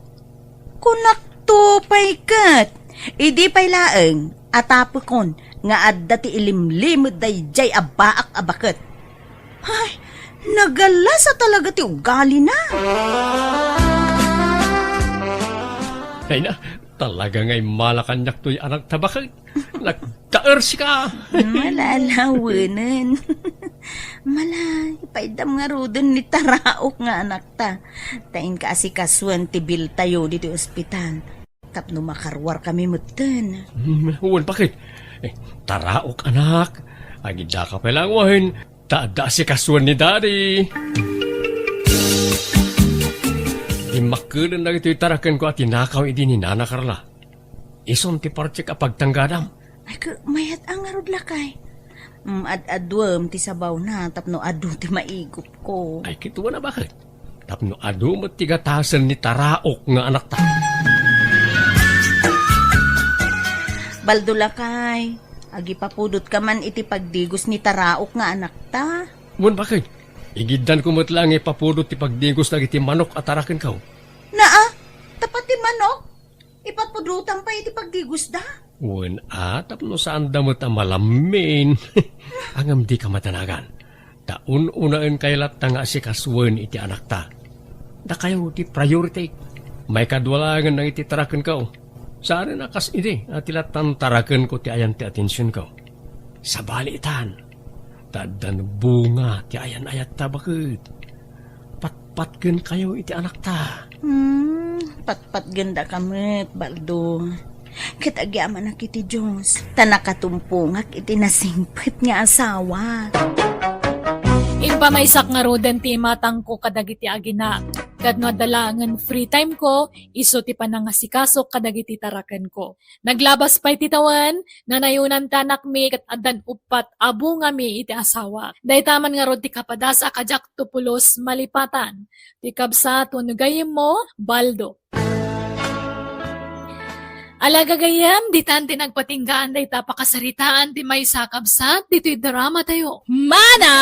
Kunakto pay ket, idi pay laeng a tapekon nga adda ti ilimlimed daydiay a baak a baket. Ay, nagalasa talaga ti ugalina. Ay na, talaga nga immala kaniak toy anak ta baket. Nagtaersika. Malalawanen. Malay, paiddam ngaruden ni taraok nga anakta. Ta inka asikasuen ti biltayo ditoy ospital. Tapno makaruar kami metten. Hmm, wen, baket. Eh, taraok, anak. Agidaka pay laeng wen. Ta adda asikasuen ni Daddy. Dimmakkelen dagitoy tarakenko a tinakaw idi ni Nana Carla. Isun ti partek a pagtanggadam. Ay, ke, mayat a ngarud, lakay. Mm, ad-aduem ti sabawna tapno adu ti maigupko. Ay, kitaem a, baket. Tapno adu met ti gatasen ni taraok nga anakta. Baldo, lakay, agipapudotka man iti pagdigos ni taraok nga anakta. Wen, baket. Igiddanko met laeng ipapudot ti pagdigos dagiti manok a tarakenko. Naa, ta pati manok? Ipapudotam pay iti pagdigosda? Wen a, tapno saanda met a malammin. Ngem dika madanagan. Ta un-unaenkayo latta nga asikasuen iti anakta. Dakayo ti priority. Maikadua laengen dagiti tarakenko. Saan a kas idi a ti lattan tarakenko ti ayan ti atensionko. Sabalitan. Ta addan bunga ti ayan-ayatta, baket. Patpatgenkayo iti anakta. Hmm, patpatgendaka met, Baldo. Ket agyamanak iti Dios, ta nakatumpongak iti nasingpet nga asawa. Impamaysak ngaruden ti imatangko kadagiti aginak, ket no adda laengen free time ko, isu ti panangasikasok kadagiti tarakenko. Naglabas pay ti tawen, nanayonan ti anakmi ket addan uppat a bungami iti asawa. Dayta man ngarud ti kapadas a kadiak to pulos malipatan. Ti kabsat wenno gayyemmo, Baldo. Ala gagayyem, ditan ti nagpatinggaan dayta pakasaritaan ti maysa a kabsat ditoy drama tayo. Mana!